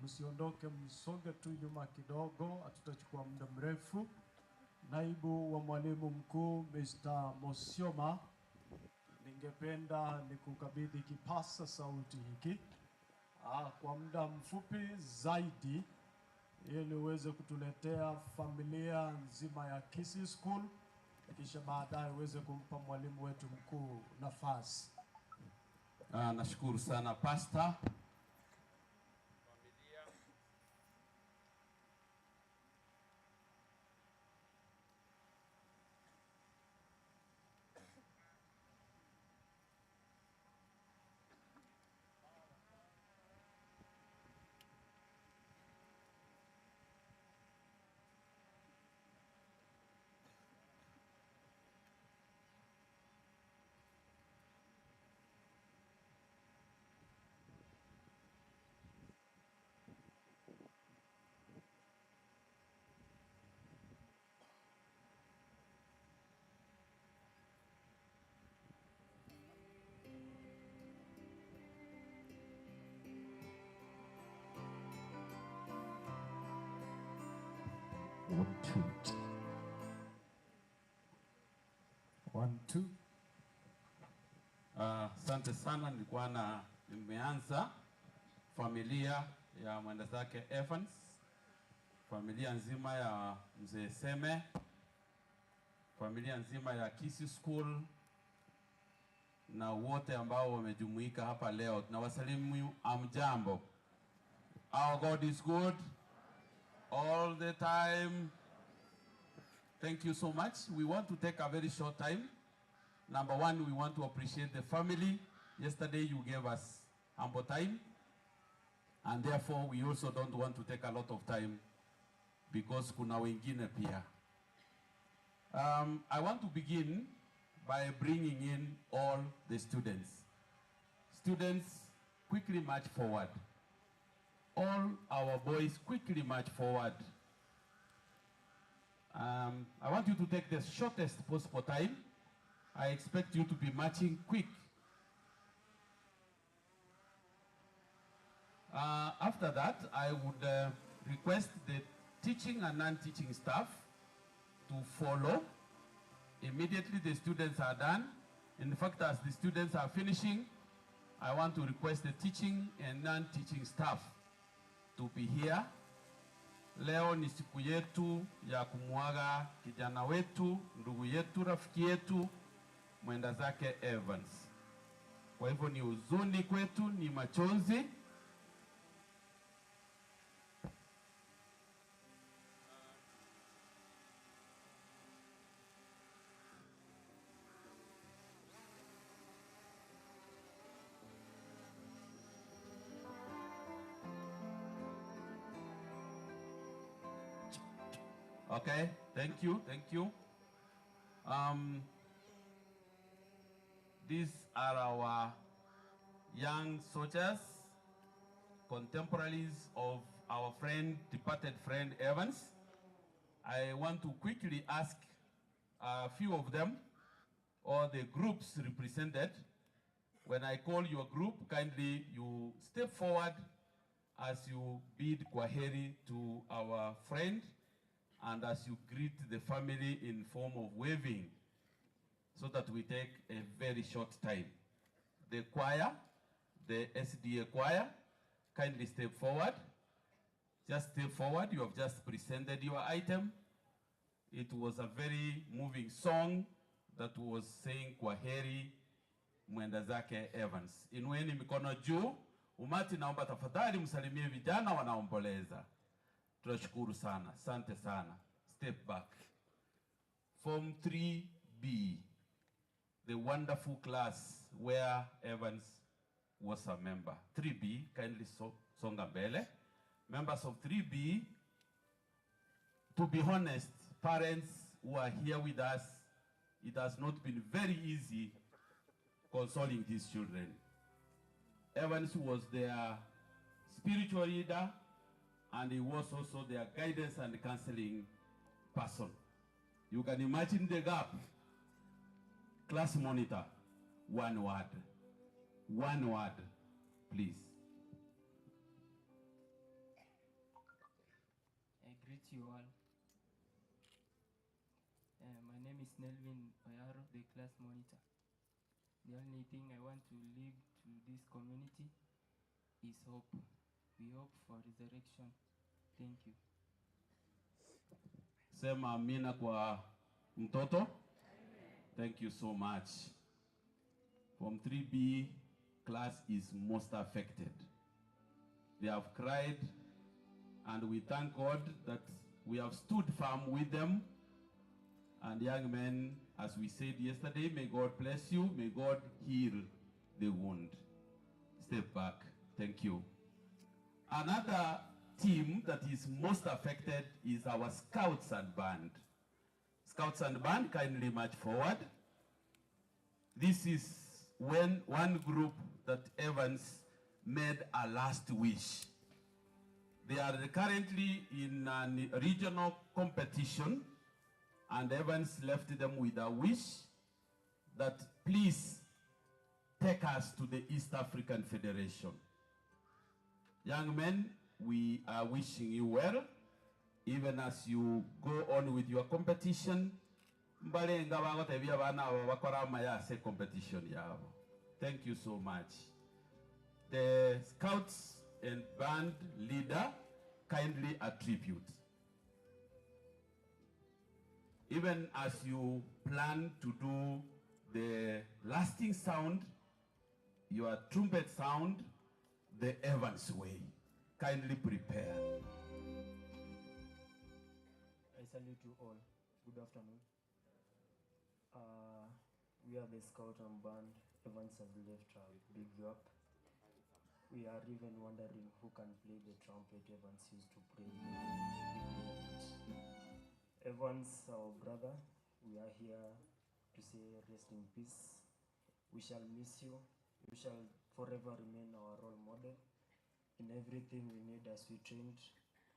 Msiondoke, msonge tu nyuma kidogo, hatutachukua muda mrefu. Naibu wa mwalimu mkuu Mr. Mosioma, ningependa nikukabidhi kipasa sauti hiki kwa muda mfupi zaidi ili uweze kutuletea familia nzima ya Kisii School, kisha baadaye uweze kumpa mwalimu wetu mkuu nafasi. Nashukuru sana Pastor. One, two. One, two. Asante sana, nilikuwa na nimeanza familia ya mwendazake Evans, familia nzima ya mzee Seme, familia nzima ya Kisii School na wote ambao wamejumuika hapa leo. Tunawasalimu amjambo. Our God is good all the time. Thank you so much. We want to take a very short time. Number one, we want to appreciate the family. Yesterday you gave us ample time. And therefore we also don't want to take a lot of time because kuna wengine pia. I want to begin by bringing in all the students. Students, quickly march forward. All our boys quickly march forward. I want you to take the shortest possible time. I expect you to be marching quick. After that, I would request the teaching and non-teaching staff to follow. Immediately the students are done. In fact, as the students are finishing, I want to request the teaching and non-teaching staff to be here. Leo ni siku yetu ya kumuaga kijana wetu, ndugu yetu, rafiki yetu, mwenda zake Evans. Kwa hivyo ni huzuni kwetu, ni machozi. Okay, thank you, thank you. These are our young soldiers, contemporaries of our friend, departed friend Evans. I want to quickly ask a few of them, or the groups represented. When I call your group, kindly you step forward as you bid kwaheri to our friend and as you greet the family in form of waving, so that we take a very short time. The choir, the SDA choir, kindly step forward. Just step forward. You have just presented your item. It was a very moving song that was saying kwaheri mwenda zake Evans. Inueni mikono juu. Umati, naomba tafadhali msalimie vijana wanaomboleza. Tunashukuru sana. Asante sana. Step back. Form 3B, the wonderful class where Evans was a member. 3B, kindly songa mbele. Members of 3B, to be honest, parents who are here with us, it has not been very easy consoling these children. Evans was their spiritual leader, and he was also their guidance and counseling person. You can imagine the gap. Class monitor, one word. One word, please. I greet you all. My name is Nelvin Oyaro, the class monitor. The only thing I want to leave to this community is hope. We hope for resurrection. Thank you. Sema amina kwa mtoto. Thank you so much. Form 3B class is most affected. They have cried, and we thank God that we have stood firm with them. And young men, as we said yesterday, may God bless you. May God heal the wound. Step back. Thank you. Another team that is most affected is our Scouts and Band. Scouts and Band, kindly march forward. This is when one group that Evans made a last wish. They are currently in a regional competition, and Evans left them with a wish that please take us to the East African Federation. Young men, we are wishing you well, even as you go on with your competition. Mbalenga bagotebia abana aba bakora amaya ase competition yabo. Thank you so much. The scouts and band leader kindly attribute. Even as you plan to do the lasting sound, your trumpet sound, the Evans way. Kindly prepare. I salute you all. Good afternoon. Uh, we are the Scout and Band. Evans has left a big gap. We are even wondering who can play the trumpet Evans used to play. Evans, our brother, we are here to say rest in peace. We shall miss you. You shall forever remain our role model. In everything we need as we trained,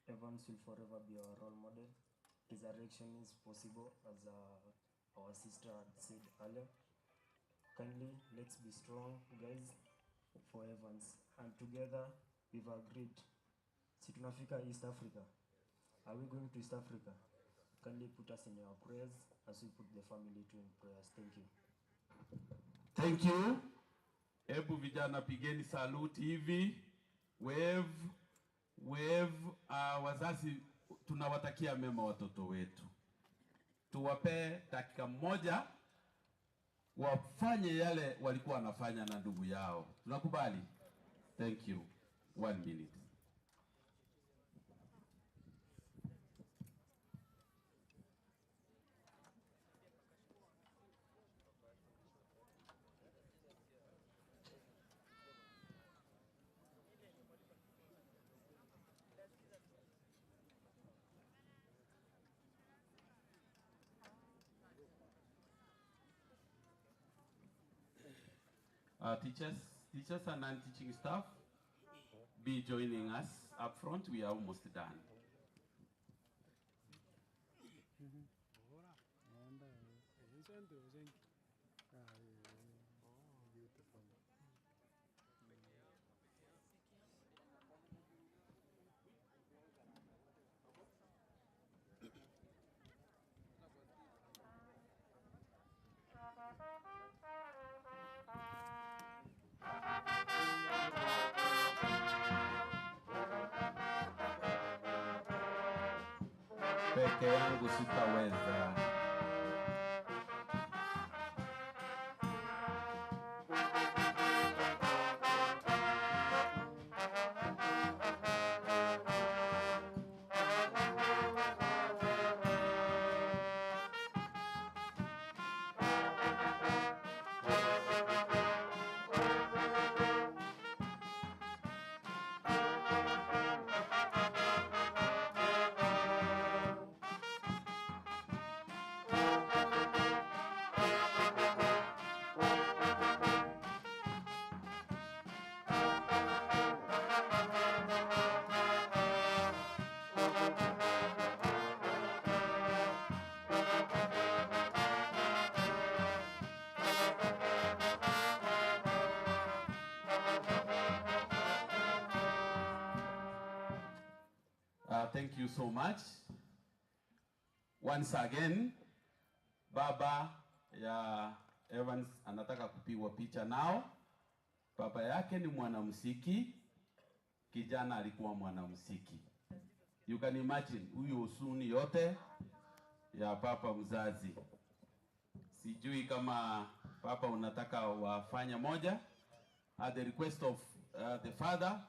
Evans will forever be our role model. Resurrection is possible, as uh, our sister had said earlier. Kindly, let's be strong, guys, for Evans. And together, we've agreed. Si tunafika East Africa. Are we going to East Africa? Kindly put us in your prayers as we put the family too in prayers. Thank you. Thank you. Hebu vijana pigeni saluti hivi. Wave, wave. Uh, wazazi tunawatakia mema watoto wetu. Tuwapee dakika moja wafanye yale walikuwa wanafanya na ndugu yao. Tunakubali? Thank you. One minute. Teachers, teachers and non-teaching staff, be joining us up front. We are almost done. Peke yangu sitaweza. Thank you so much. Once again, baba ya Evans anataka kupigwa picha nao. Baba yake ni mwanamuziki, kijana alikuwa mwanamuziki. You can imagine huyu huzuni yote ya papa mzazi. Sijui kama papa unataka wafanya moja. At the request of the father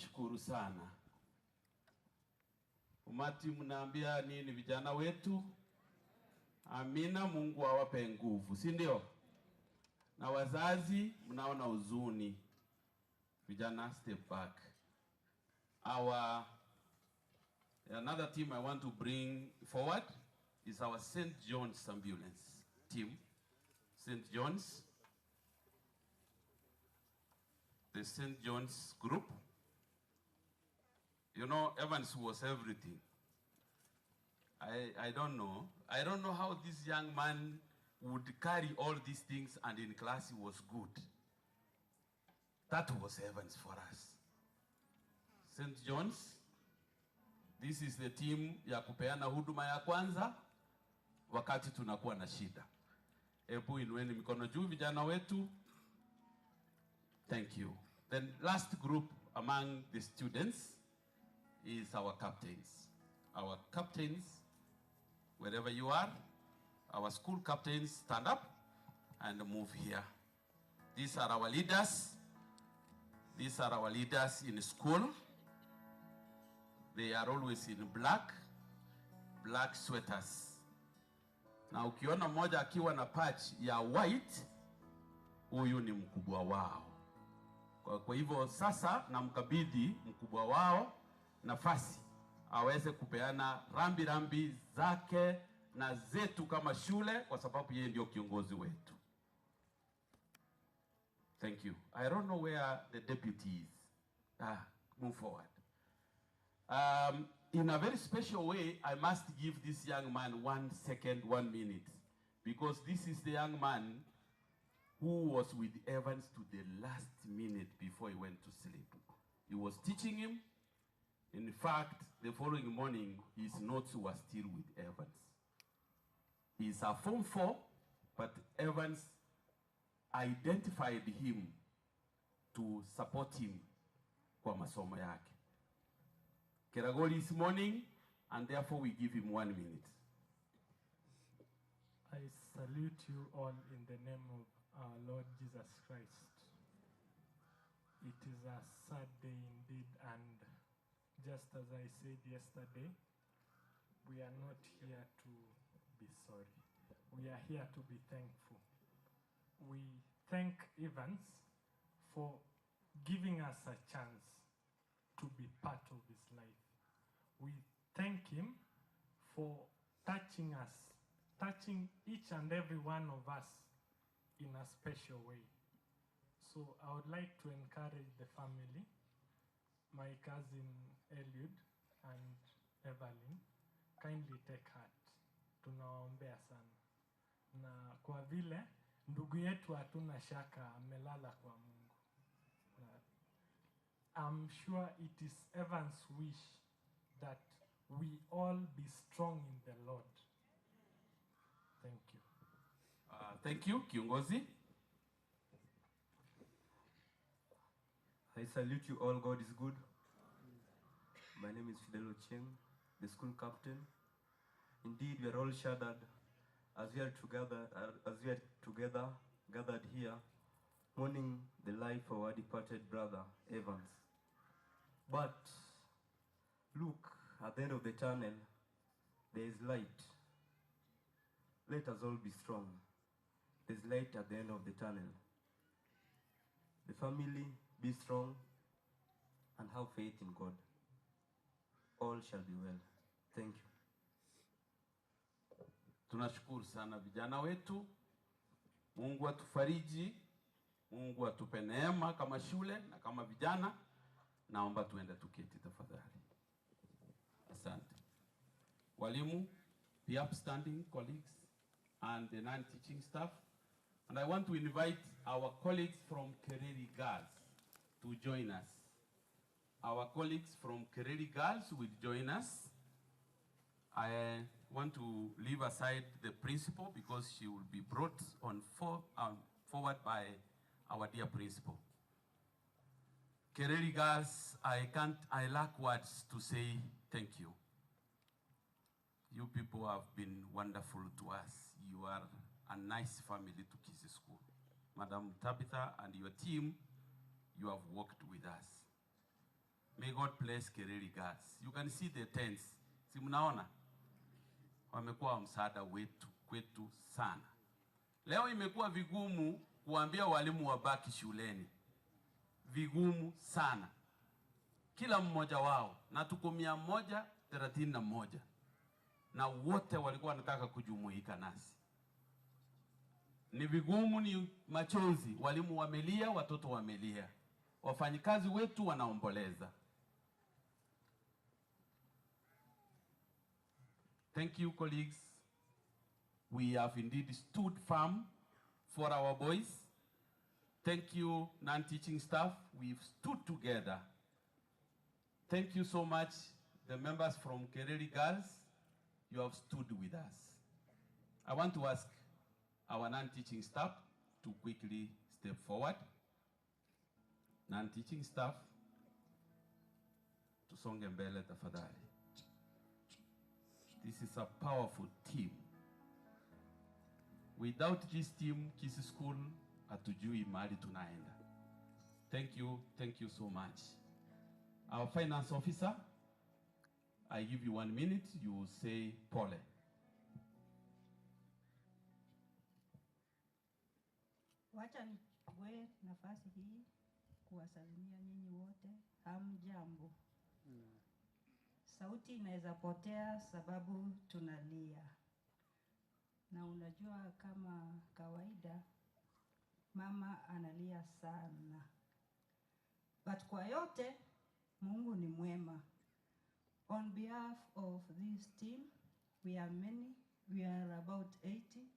Tunashukuru sana. Umati, mnaambia nini vijana wetu? Amina, Mungu awape nguvu, si ndio? Na wazazi mnaona huzuni. Vijana, step back. Our another team I want to bring forward is our St. John's ambulance team. St. John's, the St. John's group. You know, Evans was everything. I don't know. I don't know how this young man would carry all these things and in class he was good. That was Evans for us. St. John's, this is the team ya kupeana huduma ya kwanza wakati tunakuwa na shida. Hebu inueni mikono juu vijana wetu. Thank you. The last group among the students is our captains. Our captains, wherever you are, our school captains stand up and move here. These are our leaders. These are our leaders in school. They are always in black, black sweaters. Na ukiona mmoja akiwa na patch ya white, huyu ni mkubwa wao. Kwa hivyo sasa namkabidhi mkubwa wao nafasi aweze kupeana rambi rambi zake na zetu kama shule, kwa sababu yeye ndio kiongozi wetu. Thank you. I don't know where the deputy is. Ah, move forward. In a very special way, I must give this young man 1 second, 1 minute, because this is the young man who was with Evans to the last minute before he went to sleep. He was teaching him. In fact, the following morning, his notes were still with Evans. He's a Form 4, but Evans identified him to support him kwa masomo yake. Keragoli is mourning, and therefore we give him 1 minute. I salute you all in the name of our Lord Jesus Christ. It is a sad day indeed, and just as I said yesterday, we are not here to be sorry. We are here to be thankful. We thank Evans for giving us a chance to be part of his life. We thank him for touching us, touching each and every one of us in a special way. So I would like to encourage the family, my cousin Eliud and Evelyn, kindly take heart. Tunawaombea sana, na kwa vile ndugu yetu hatuna shaka amelala kwa Mungu. Na I'm sure it is Evan's wish that we all be strong in the Lord. Thank you. Thank you, kiongozi. I salute you all. God is good. My name is Fidel Ochieng, the school captain. Indeed, we are all shattered as we are together, gathered here, mourning the life of our departed brother, Evans. But look, at the end of the tunnel, there is light. Let us all be strong. There's light at the end of the tunnel. The family, be strong and have faith in God. All shall be well. Thank you. Tunashukuru sana vijana wetu. Mungu atufariji, Mungu atupe neema kama shule na kama vijana. Naomba tuende tuketi tafadhali. Asante. Walimu, the upstanding colleagues and the non-teaching staff. And I want to invite our colleagues from Kereri Girls to join us. Our colleagues from Kereri Girls will join us. I want to leave aside the principal because she will be brought on forward by our dear principal. Kereri Girls, I can't, I lack words to say thank you. You people have been wonderful to us. You are a nice family to Kisii School. Madam Tabitha and your team, you have worked with us. May God bless Kereri Girls. You can see the tents. Si mnaona? Wamekuwa wa msaada wetu kwetu sana. Leo imekuwa vigumu kuambia walimu wabaki shuleni, vigumu sana, kila mmoja wao, na tuko 131 na wote walikuwa wanataka kujumuika nasi. Ni vigumu, ni machozi, walimu wamelia, watoto wamelia, wafanyikazi wetu wanaomboleza. Thank you colleagues. We have indeed stood firm for our boys. Thank you non-teaching staff. We've stood together. Thank you so much the members from Kereri Girls. You have stood with us. I want to ask our non-teaching staff to quickly step forward. Non-teaching staff, tusonge mbele tafadhali. This is a powerful team. Without this team, Kisii School hatujui mahali tunaenda. Thank you, thank you so much. Our finance officer, I give you 1 minute, you will say pole. Wacha nichukue nafasi hii kuwasalimia nyinyi wote. Hamjambo. Sauti inaweza potea sababu tunalia. Na unajua kama kawaida mama analia sana. But kwa yote Mungu ni mwema. On behalf of this team, we are many, we are about 80,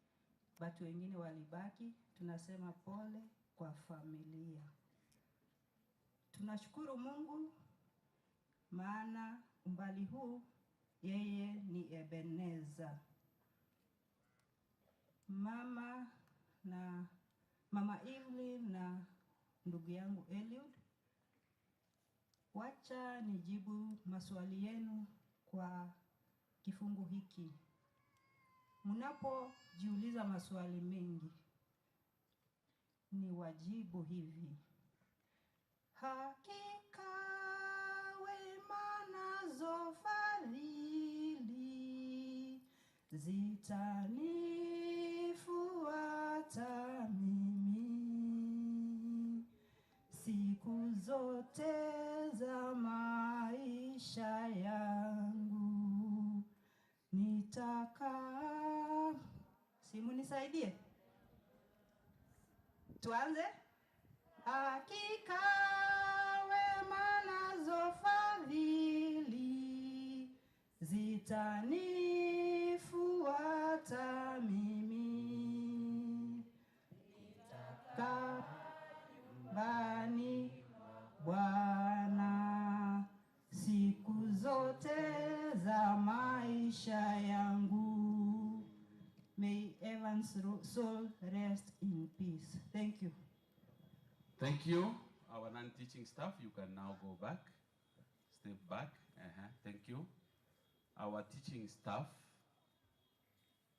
but wengine walibaki. Tunasema pole kwa familia. Tunashukuru Mungu maana umbali huu yeye ni Ebeneza. Mama na Mama Evelyn na ndugu yangu Eliud, wacha nijibu maswali yenu kwa kifungu hiki. Mnapojiuliza maswali mengi, ni wajibu hivi. Hakika wema nazo fadhili zitanifuata mimi siku zote za maisha yangu. Nitakaa. Simu nisaidie. Tuanze. Hakika wema nazo fadhili zitanifuata mimi. Nitakaa nyumbani Bwana siku zote za maisha yangu. May Evan's soul rest in peace. Thank you. Thank you. Our non-teaching staff, you can now go back. Step back. Thank you. Our teaching staff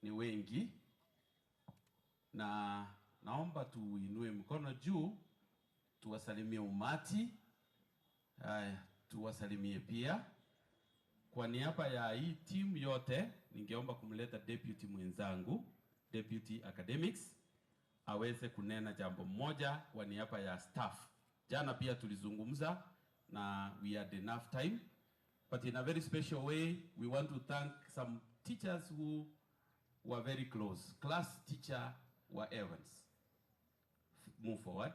ni wengi na naomba tuinue mkono juu tuwasalimie umati. Haya, tuwasalimie pia. Kwa niaba ya hii team yote, ningeomba kumleta deputy mwenzangu, deputy academics, aweze kunena jambo moja kwa niaba ya staff. Jana pia tulizungumza na we had enough time, but in a very special way we want to thank some teachers who were very close. Class teacher wa Evans. Move forward.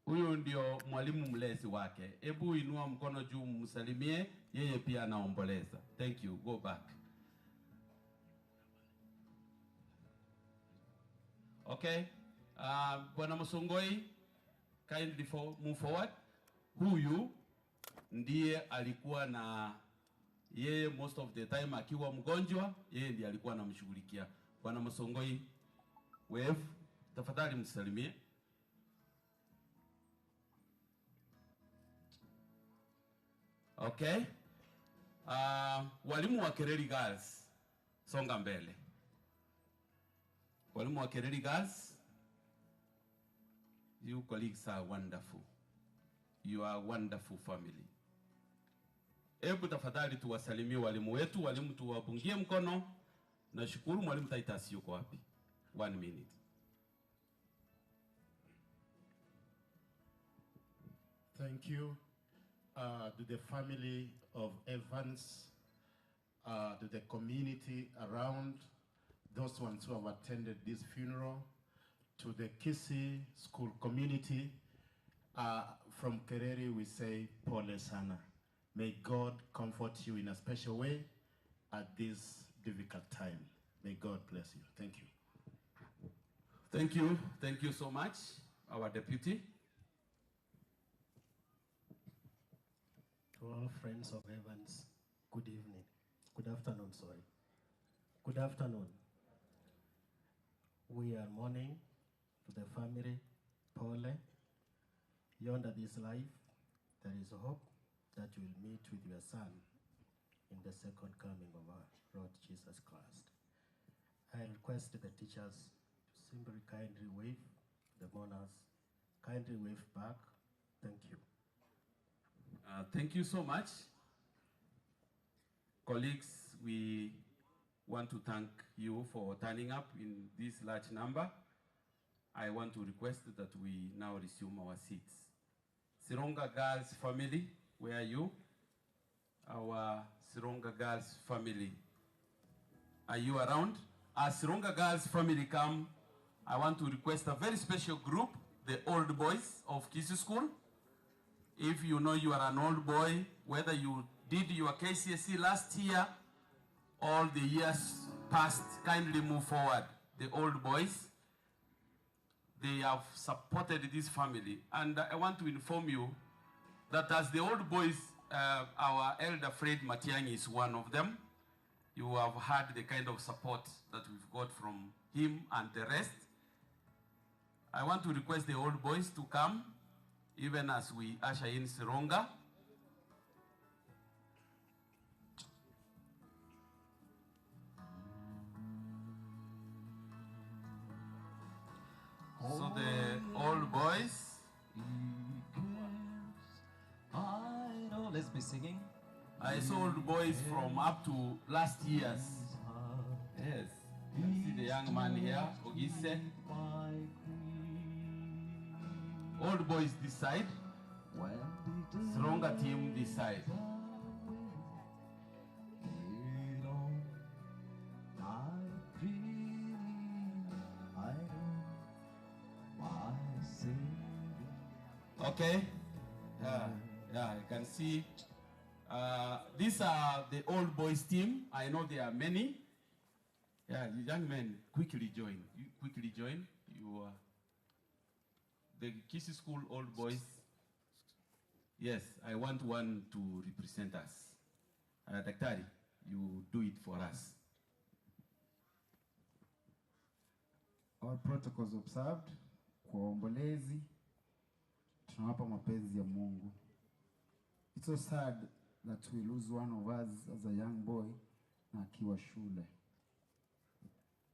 Huyu ndio mwalimu mlezi wake. Hebu inua mkono juu msalimie, yeye pia anaomboleza. Thank you. Go back. Okay. Bwana Musongoi, kindly move forward. Huyu ndiye alikuwa na yeye most of the time akiwa mgonjwa, yeye ndiye alikuwa anamshughulikia. Bwana Musongoi, wave, tafadhali msalimie. Okay. Walimu wa Kereri Girls, songa mbele. Walimu wa Kereri Girls, you colleagues are wonderful. You are a wonderful family. Hebu tafadhali tuwasalimie walimu wetu, walimu tuwapungie mkono. Nashukuru mwalimu Titus yuko wapi? One minute. Thank you to the family of Evans, to the community around, those ones who have attended this funeral, to the Kisii school community. From Kereri, we say Pole Sana. May God comfort you in a special way at this difficult time. May God bless you. Thank you. Thank you. Thank you so much, our deputy. To all friends of Evans, good evening. Good afternoon, sorry. Good afternoon. We are mourning to the family, Pole. Yonder this life, there is hope that you will meet with your son in the second coming of our Lord Jesus Christ. I request the teachers to simply kindly wave, the mourners, kindly wave back. Thank you. Thank you so much. Colleagues, we want to thank you for turning up in this large number. I want to request that we now resume our seats. Sironga Girls family, where are you? Our Sironga Girls family. Are you around? As Sironga Girls family come, I want to request a very special group, the old boys of Kisii School. If you know you are an old boy, whether you did your KCSE last year or the years past, kindly move forward. The old boys, they have supported this family. And I want to inform you that as the old boys, our elder Fred Matiang'i is one of them. You have heard the kind of support that we've got from him and the rest. I want to request the old boys to come, even as we usher in Sironga. So the old boys. I know, let's be singing. I saw old boys from up to last year's. Yes. You can see the young man here, Ogise. Old boys this side. Sironga team this side. Okay. Yeah, yeah, you can see. These are the old boys team. I know there are many. Yeah, you young men, quickly join. You quickly join. You are the Kisii School old boys. Yes, I want one to represent us. Daktari, you do it for us. All protocols observed. Kwa waombolezi tunawapa mapenzi ya Mungu. It's so sad that we lose one of us as a young boy na akiwa shule.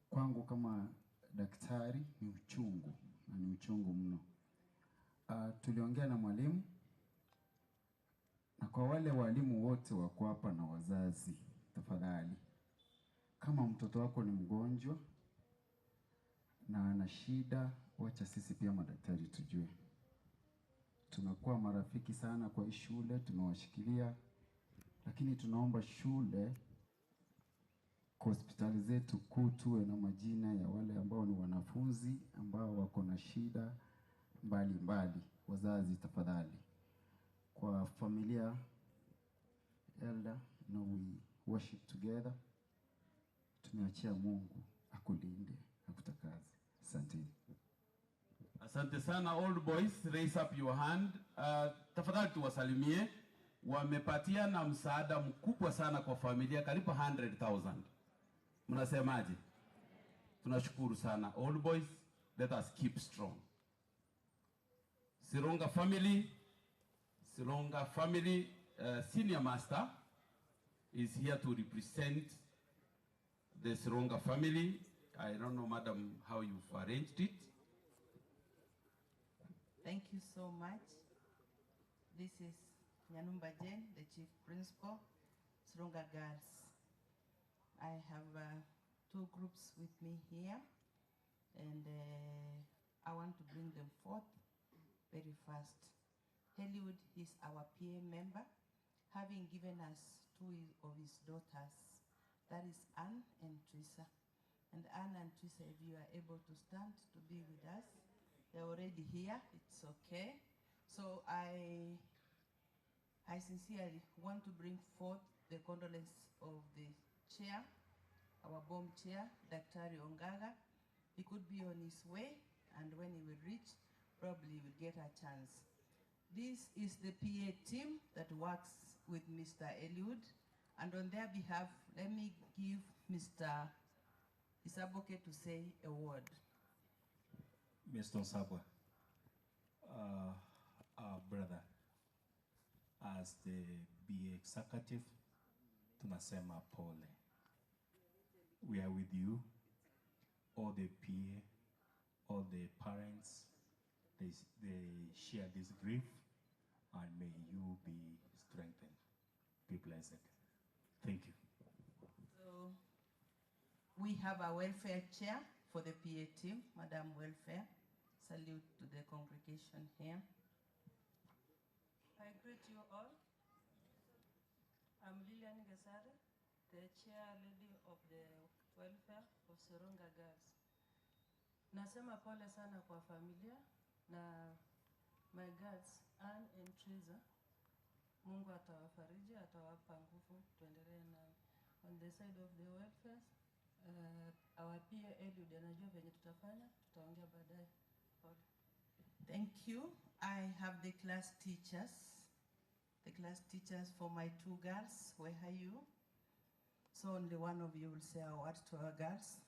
Kwangu kama daktari ni uchungu na ni uchungu mno. Tuliongea na mwalimu, na kwa wale walimu wote wako hapa na wazazi, tafadhali, kama mtoto wako ni mgonjwa na ana shida, wacha sisi pia madaktari tujue. Tumekuwa marafiki sana kwa hii shule, tumewashikilia, lakini tunaomba shule kwa hospitali zetu kuu tuwe na majina ya wale ambao ni wanafunzi ambao wako na shida mbalimbali. Wazazi tafadhali, kwa familia elder, no, we worship together. Tumeachia Mungu akulinde, akutakaze. Asanteni. Asante sana old boys, raise up your hand. Tafadhali tuwasalimie. Wamepatia na msaada mkubwa sana kwa familia, karibu 100,000. Mnasemaje? Tunashukuru sana old boys, let us keep strong. Sironga family, Sironga family, senior master is here to represent the Sironga family. I don't know, madam, how you've arranged it. Thank you so much. This is Nyanumba Jane, the Chief Principal, Sironga Girls. I have two groups with me here, and I want to bring them forth very fast. Eliud is our PA member, having given us two of his daughters, that is Anne and Trisa. And Anne and Trisa, if you are able to stand to be with us, they're already here, it's okay. So I sincerely want to bring forth the condolence of the chair, our bomb chair, Dr. Ongaga. He could be on his way, and when he will reach, probably he will get a chance. This is the PA team that works with Mr. Eliud, and on their behalf, let me give Mr. Isaboke to say a word. Mr. Nsabwa, our brother, as the BA executive, tunasema pole. We are with you, all the PA, all the parents, they share this grief, and may you be strengthened. Be blessed. Thank you. So we have a welfare chair for the PA team, Madam Welfare. Salute to the congregation here. I greet you all. I'm Lilian Gesare, the chair lady of the welfare of Sironga Girls. Nasema pole sana kwa familia na my girls Ann and Triza. Mungu atawafariji, atawapa nguvu, tuendelee na on the side of the welfare. Our PA Eliud anajua venye tutafanya, tutaongea baadaye. Pole. Thank you. I have the class teachers. The class teachers for my two girls. Where are you? So only one of you will say a word to our girls.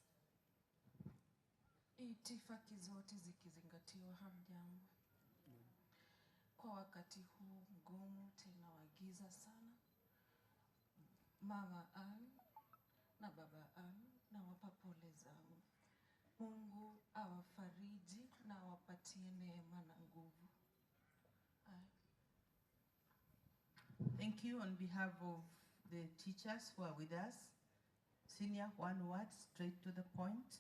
Itifaki zote zikizingatiwa, hamjambo. Kwa wakati huu mgumu tena wa giza sana, Mama Ann na Baba Ann nawapa pole zangu. Mungu awafariji na awapatie neema na nguvu. Aya. Thank you on behalf of the teachers who are with us. Senior, one word, straight to the point.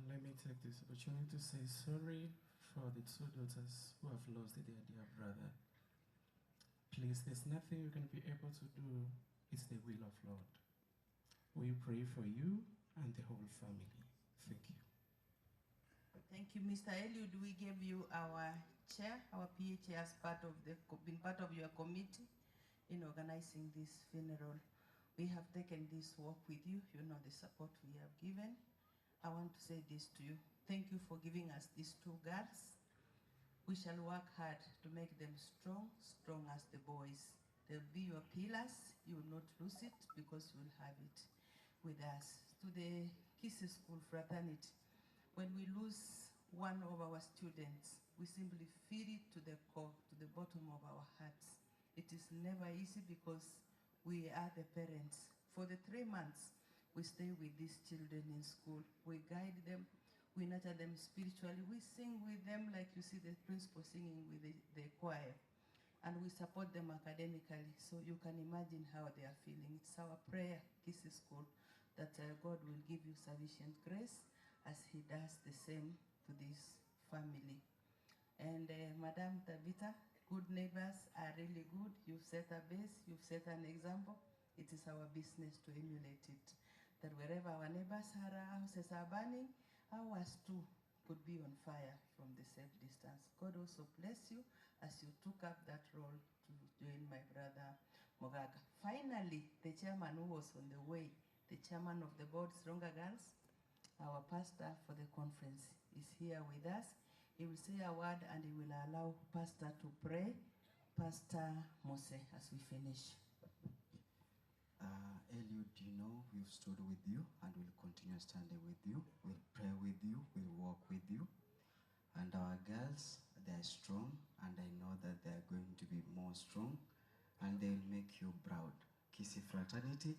Let me take this opportunity to say sorry for the two daughters who have lost their dear brother. Please, there's nothing you can be able to do. It's the will of Lord. We pray for you and the whole family. Thank you. Thank you, Mr. Eliud. We gave you our chair, our PA chair, as part of the, been part of your committee in organizing this funeral. We have taken this walk with you. You know the support we have given. I want to say this to you. Thank you for giving us these two girls. We shall work hard to make them strong, strong as the boys. They'll be your pillars. You will not lose it because you will have it with us. To the Kisii School fraternity, when we lose one of our students, we simply feel it to the core, to the bottom of our hearts. It is never easy because we are the parents. For the 3 months, we stay with these children in school. We guide them, we nurture them spiritually. We sing with them like you see the principal singing with the choir. And we support them academically, so you can imagine how they are feeling. It's our prayer, Kisii School, that God will give you sufficient grace as he does the same to this family. And Madam Tabitha, good neighbors are really good. You've set a base, you've set an example. It is our business to emulate it. That wherever our neighbors are, houses are burning, ours too could be on fire from the safe distance. God also bless you as you took up that role to join my brother Mogaka. Finally, the chairman who was on the way, the chairman of the board, Sironga Girls, our pastor for the conference, is here with us. He will say a word and he will allow pastor to pray. Pastor Mose, as we finish. Eliud, you know, we've stood with you and we'll continue standing with you. We'll pray with you, we'll walk with you. And our girls, they are strong, and I know that they are going to be more strong, and they'll make you proud. Kisii fraternity,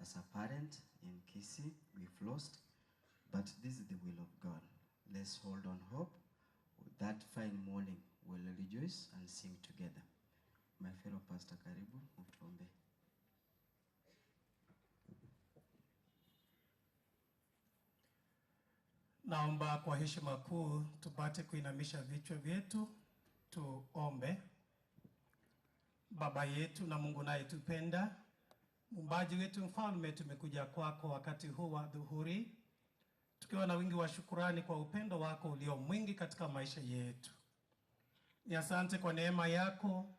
as a parent in Kisii, we've lost, but this is the will of God. Let's hold on hope That fine morning we'll rejoice and sing together. My fellow pastor, karibu utuombe. Naomba kwa heshima kuu tupate kuinamisha vichwa vyetu tuombe. Baba yetu na Mungu unayetupenda, muumbaji wetu, mfalme, tumekuja kwako wakati huu wa dhuhuri tukiwa na wingi wa shukurani kwa upendo wako ulio mwingi katika maisha yetu. Ni asante kwa neema yako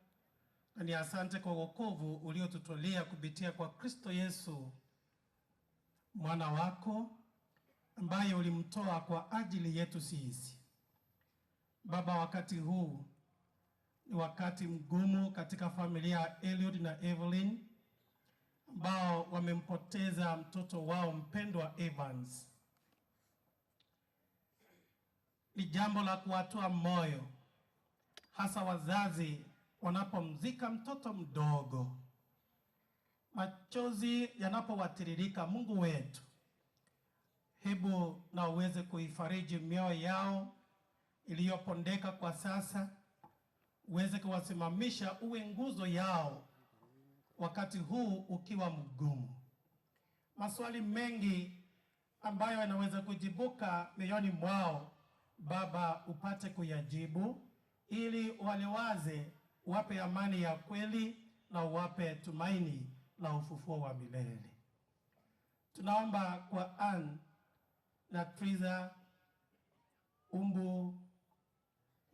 na ni asante kwa wokovu uliotutolea kupitia kwa Kristo Yesu mwana wako ambaye ulimtoa kwa ajili yetu sisi. Baba, wakati huu ni wakati mgumu katika familia ya Eliud na Evelyn ambao wamempoteza mtoto wao mpendwa Evans. Ni jambo la kuwatoa moyo, hasa wazazi wanapomzika mtoto mdogo, machozi yanapowatiririka. Mungu wetu, hebu na uweze kuifariji mioyo yao iliyopondeka kwa sasa, uweze kuwasimamisha, uwe nguzo yao wakati huu ukiwa mgumu. Maswali mengi ambayo yanaweza kujibuka mioyoni mwao, Baba, upate kuyajibu ili waliwaze, uwape amani ya kweli na uwape tumaini la ufufuo wa milele. Tunaomba kwa Ann na Triza umbu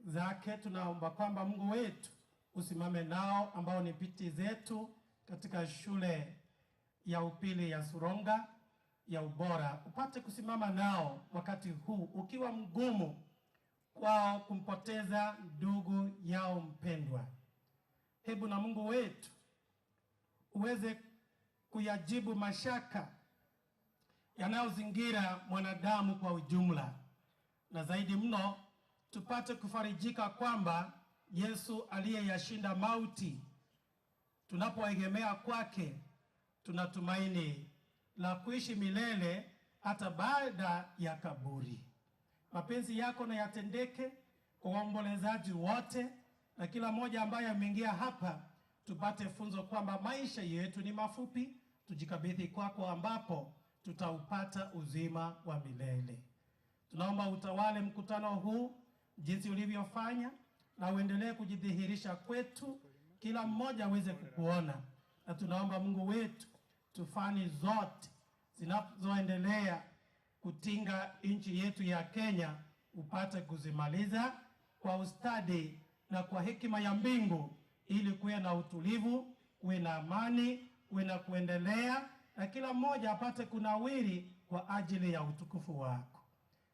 zake, tunaomba kwamba Mungu wetu usimame nao ambao ni binti zetu katika shule ya upili ya Suronga ya ubora, upate kusimama nao wakati huu ukiwa mgumu kwao kumpoteza ndugu yao mpendwa. Hebu na Mungu wetu uweze kuyajibu mashaka yanayozingira mwanadamu kwa ujumla, na zaidi mno tupate kufarijika kwamba Yesu aliyeyashinda mauti, tunapoegemea kwake, tunatumaini la kuishi milele hata baada ya kaburi. Mapenzi yako na yatendeke kwa waombolezaji wote na kila mmoja ambaye ameingia hapa, tupate funzo kwamba maisha yetu ni mafupi, tujikabidhi kwako, ambapo tutaupata uzima wa milele. Tunaomba utawale mkutano huu jinsi ulivyofanya na uendelee kujidhihirisha kwetu, kila mmoja aweze kukuona, na tunaomba Mungu wetu, tufani zote zinazoendelea kutinga nchi yetu ya Kenya upate kuzimaliza kwa ustadi na kwa hekima ya mbingu, ili kuwe na utulivu, kuwe na amani, kuwe na kuendelea, na kila mmoja apate kunawiri kwa ajili ya utukufu wako.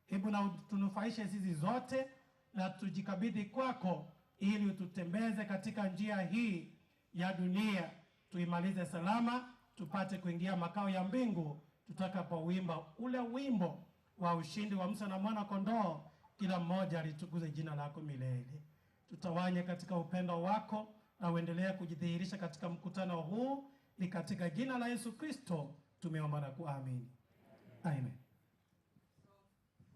Hebu na utunufaishe sisi zote na tujikabidhi kwako, ili ututembeze katika njia hii ya dunia, tuimalize salama, tupate kuingia makao ya mbingu tutakapowimba ule wimbo wa ushindi wa Musa na mwana kondoo, kila mmoja alitukuze jina lako milele. Tutawanye katika upendo wako na uendelee kujidhihirisha katika mkutano huu, ni katika jina la Yesu Kristo tumeomba na kuamini, amen.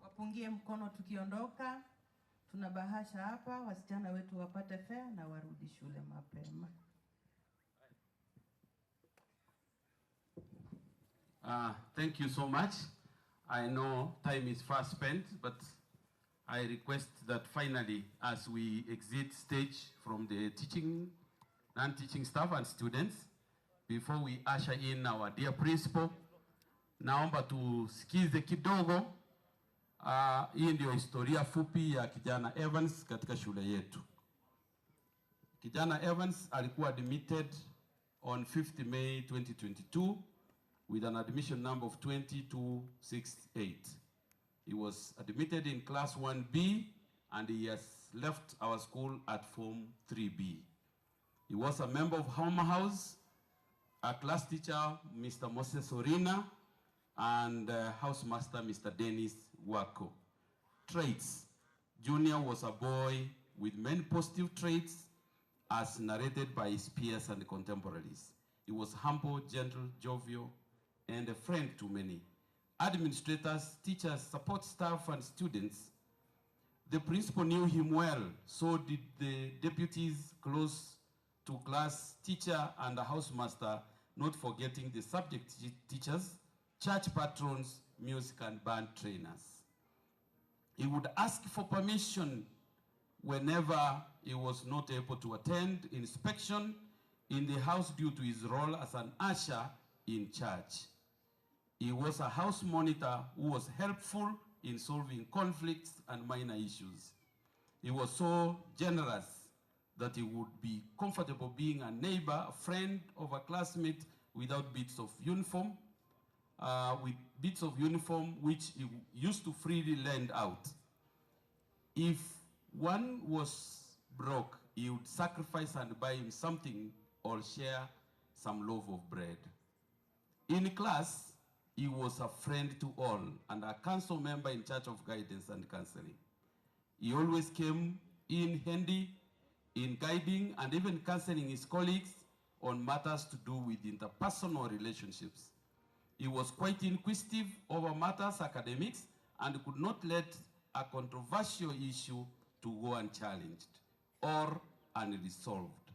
Wapungie mkono tukiondoka. Tuna bahasha hapa, wasichana wetu wapate fare na warudi shule mapema. Thank you so much. I know time is fast spent, but I request that finally, as we exit stage from the teaching, non-teaching staff and students, before we usher in our dear principal, naomba tusikize kidogo. Hii ndio historia fupi ya kijana Evans katika shule yetu. Kijana Evans alikuwa admitted on 5th May 2022 with an admission number of 2268. He was admitted in class 1B and he has left our school at Form 3B. He was a member of Homa House, a class teacher, Mr. Moses Orina, and housemaster, Mr. Dennis Wako. Traits. Junior was a boy with many positive traits as narrated by his peers and contemporaries. He was humble, gentle, jovial, and a friend to many. Administrators, teachers, support staff, and students The principal knew him well, so did the deputies close to class teacher and housemaster, not forgetting the subject teachers, church patrons, music and band trainers. He would ask for permission whenever he was not able to attend inspection in the house due to his role as an usher in church. He was a house monitor who was helpful in solving conflicts and minor issues. He was so generous that he would be comfortable being a neighbor, a friend of a classmate without bits of uniform, with bits of uniform which he used to freely lend out. If one was broke, he would sacrifice and buy him something or share some loaf of bread. In class, he was a friend to all and a council member in charge of guidance and counseling. He always came in handy in guiding and even counseling his colleagues on matters to do with interpersonal relationships. He was quite inquisitive over matters academics and could not let a controversial issue to go unchallenged or unresolved.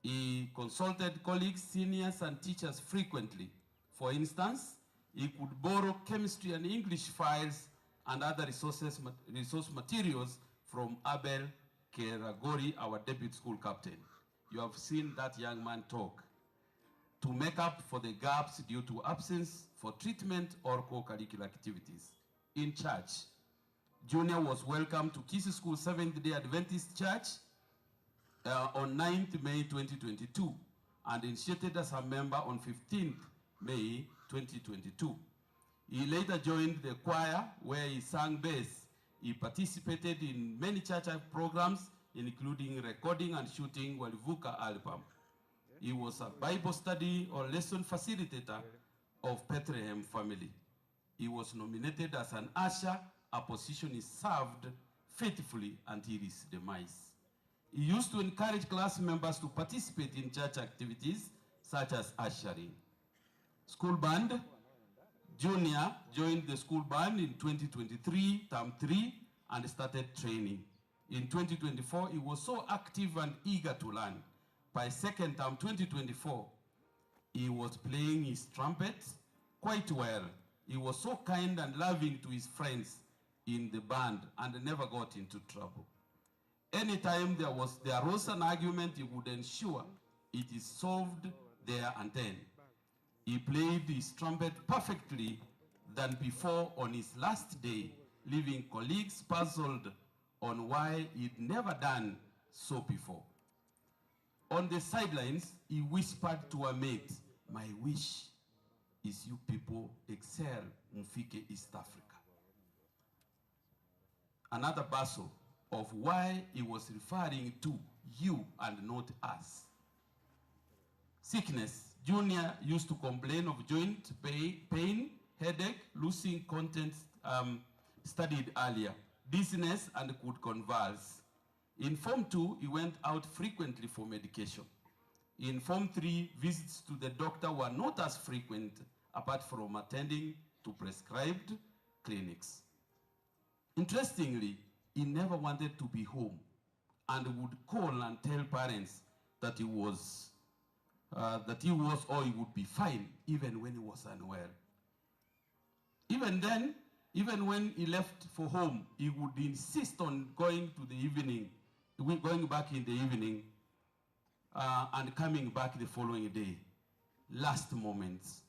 He consulted colleagues, seniors, and teachers frequently. For instance, he could borrow chemistry and English files and other resource materials from Abel Keragori, our deputy school captain. You have seen that young man talk. To make up for the gaps due to absence for treatment or co-curricular activities. In church, Junior was welcomed to Kisii School Seventh-day Adventist Church on 9th May 2022 and initiated as a member on 15th May 2022. He later joined the choir where he sang bass. He participated in many church programs, including recording and shooting Walivuka album. He was a Bible study or lesson facilitator of Bethlehem family. He was nominated as an usher, a position he served faithfully until his demise. He used to encourage class members to participate in church activities such as ushering. School band, Junior joined the school band in 2023, term 3, and started training. In 2024, he was so active and eager to learn. By second term, 2024, he was playing his trumpet quite well. He was so kind and loving to his friends in the band and never got into trouble. Anytime there arose an argument, he would ensure it is solved there and then. He played his trumpet perfectly than before on his last day, leaving colleagues puzzled on why he'd never done so before. On the sidelines, he whispered to a mate, My wish is you people excel Mufike East Africa. Another bustle of why he was referring to you and not us. Sickness. Junior used to complain of joint pain, headache, losing content studied earlier, dizziness, and could convulse. In Form 2, he went out frequently for medication. In Form 3, visits to the doctor were not as frequent, apart from attending to prescribed clinics. Interestingly, he never wanted to be home and would call and tell parents that he was or he would be fine, even when he was unwell. Even then, even when he left for home, he would insist on going to the evening, going back in the evening and coming back the following day. Last moments.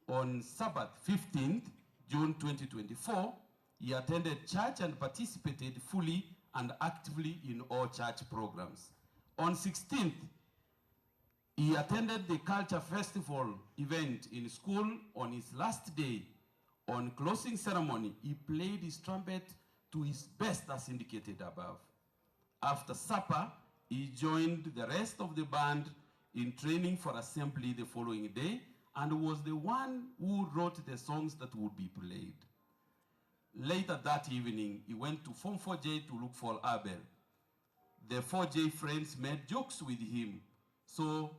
On Sabbath, 15th June 2024, he attended church and participated fully and actively in all church programs. On 16th, he attended the Culture Festival event in school on his last day. On closing ceremony, he played his trumpet to his best as indicated above. After supper, he joined the rest of the band in training for assembly the following day and was the one who wrote the songs that would be played. Later that evening, he went to Form 4J to look for Abel. The 4J friends made jokes with him, so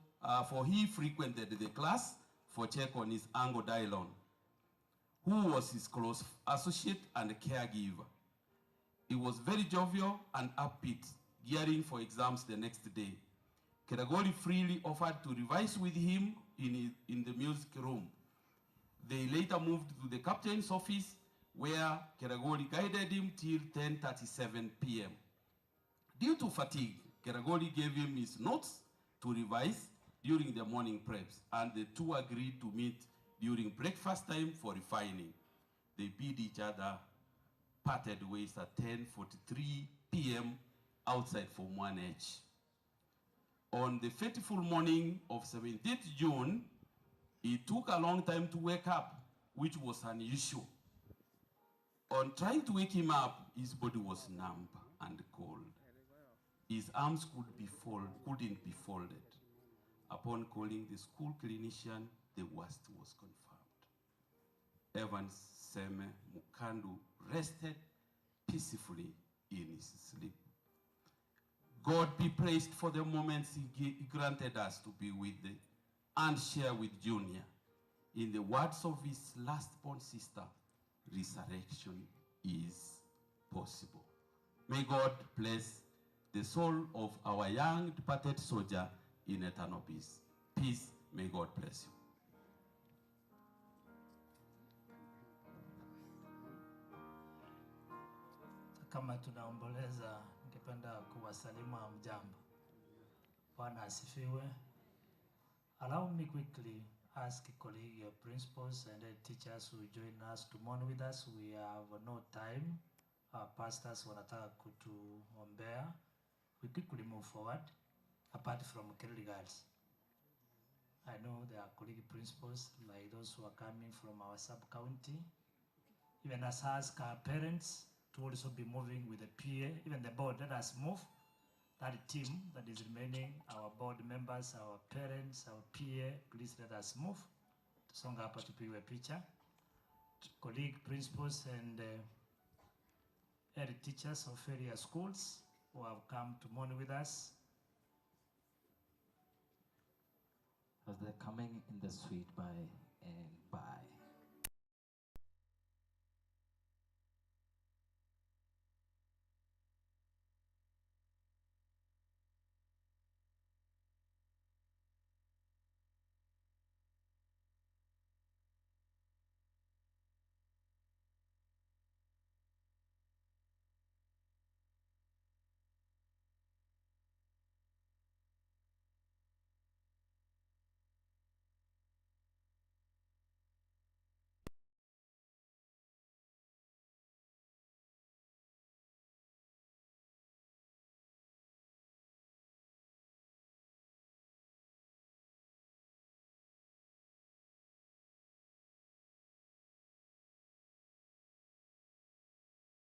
for he frequented the class for check on his uncle Dylon, who was his close associate and caregiver. He was very jovial and upbeat, gearing for exams the next day. Karagory freely offered to revise with him in, in the music room. They later moved to the captain's office where Karagory guided him till 10:37 p.m. Due to fatigue, Karagory gave him his notes to revise during the morning preps, and the two agreed to meet during breakfast time for refining. They bid each other parted ways at 10:43 p.m. outside Form 1H. On the fateful morning of 17th June, it took a long time to wake up, which was unusual. On trying to wake him up, his body was numb and cold. His arms could be fold, couldn't be folded. Upon calling the school clinician, the worst was confirmed. Evans Seme Mukandu rested peacefully in his sleep. God be praised for the moments he granted us to be with the, and share with Junior. In the words of his last born sister, resurrection is possible. May God bless the soul of our young departed soldier in eternal peace. Peace, may God bless you. Kama tunaomboleza, ningependa kuwasalimu hamjambo. Bwana asifiwe. Allow me quickly ask colleague principals and head teachers who join us to mourn with us. We have no time. Our pastors wanataka kutuombea. We quickly move forward apart from Kerry Girls. I know there are colleague principals like those who are coming from our sub-county. Even as ask our parents to also be moving with the PA, even the board, let us move. That team that is remaining, our board members, our parents, our PA, please let us move. Tusonga hapa tupigwe picha. Colleague principals and head teachers of various schools who have come to mourn with us. As they're coming in the sweet by and by.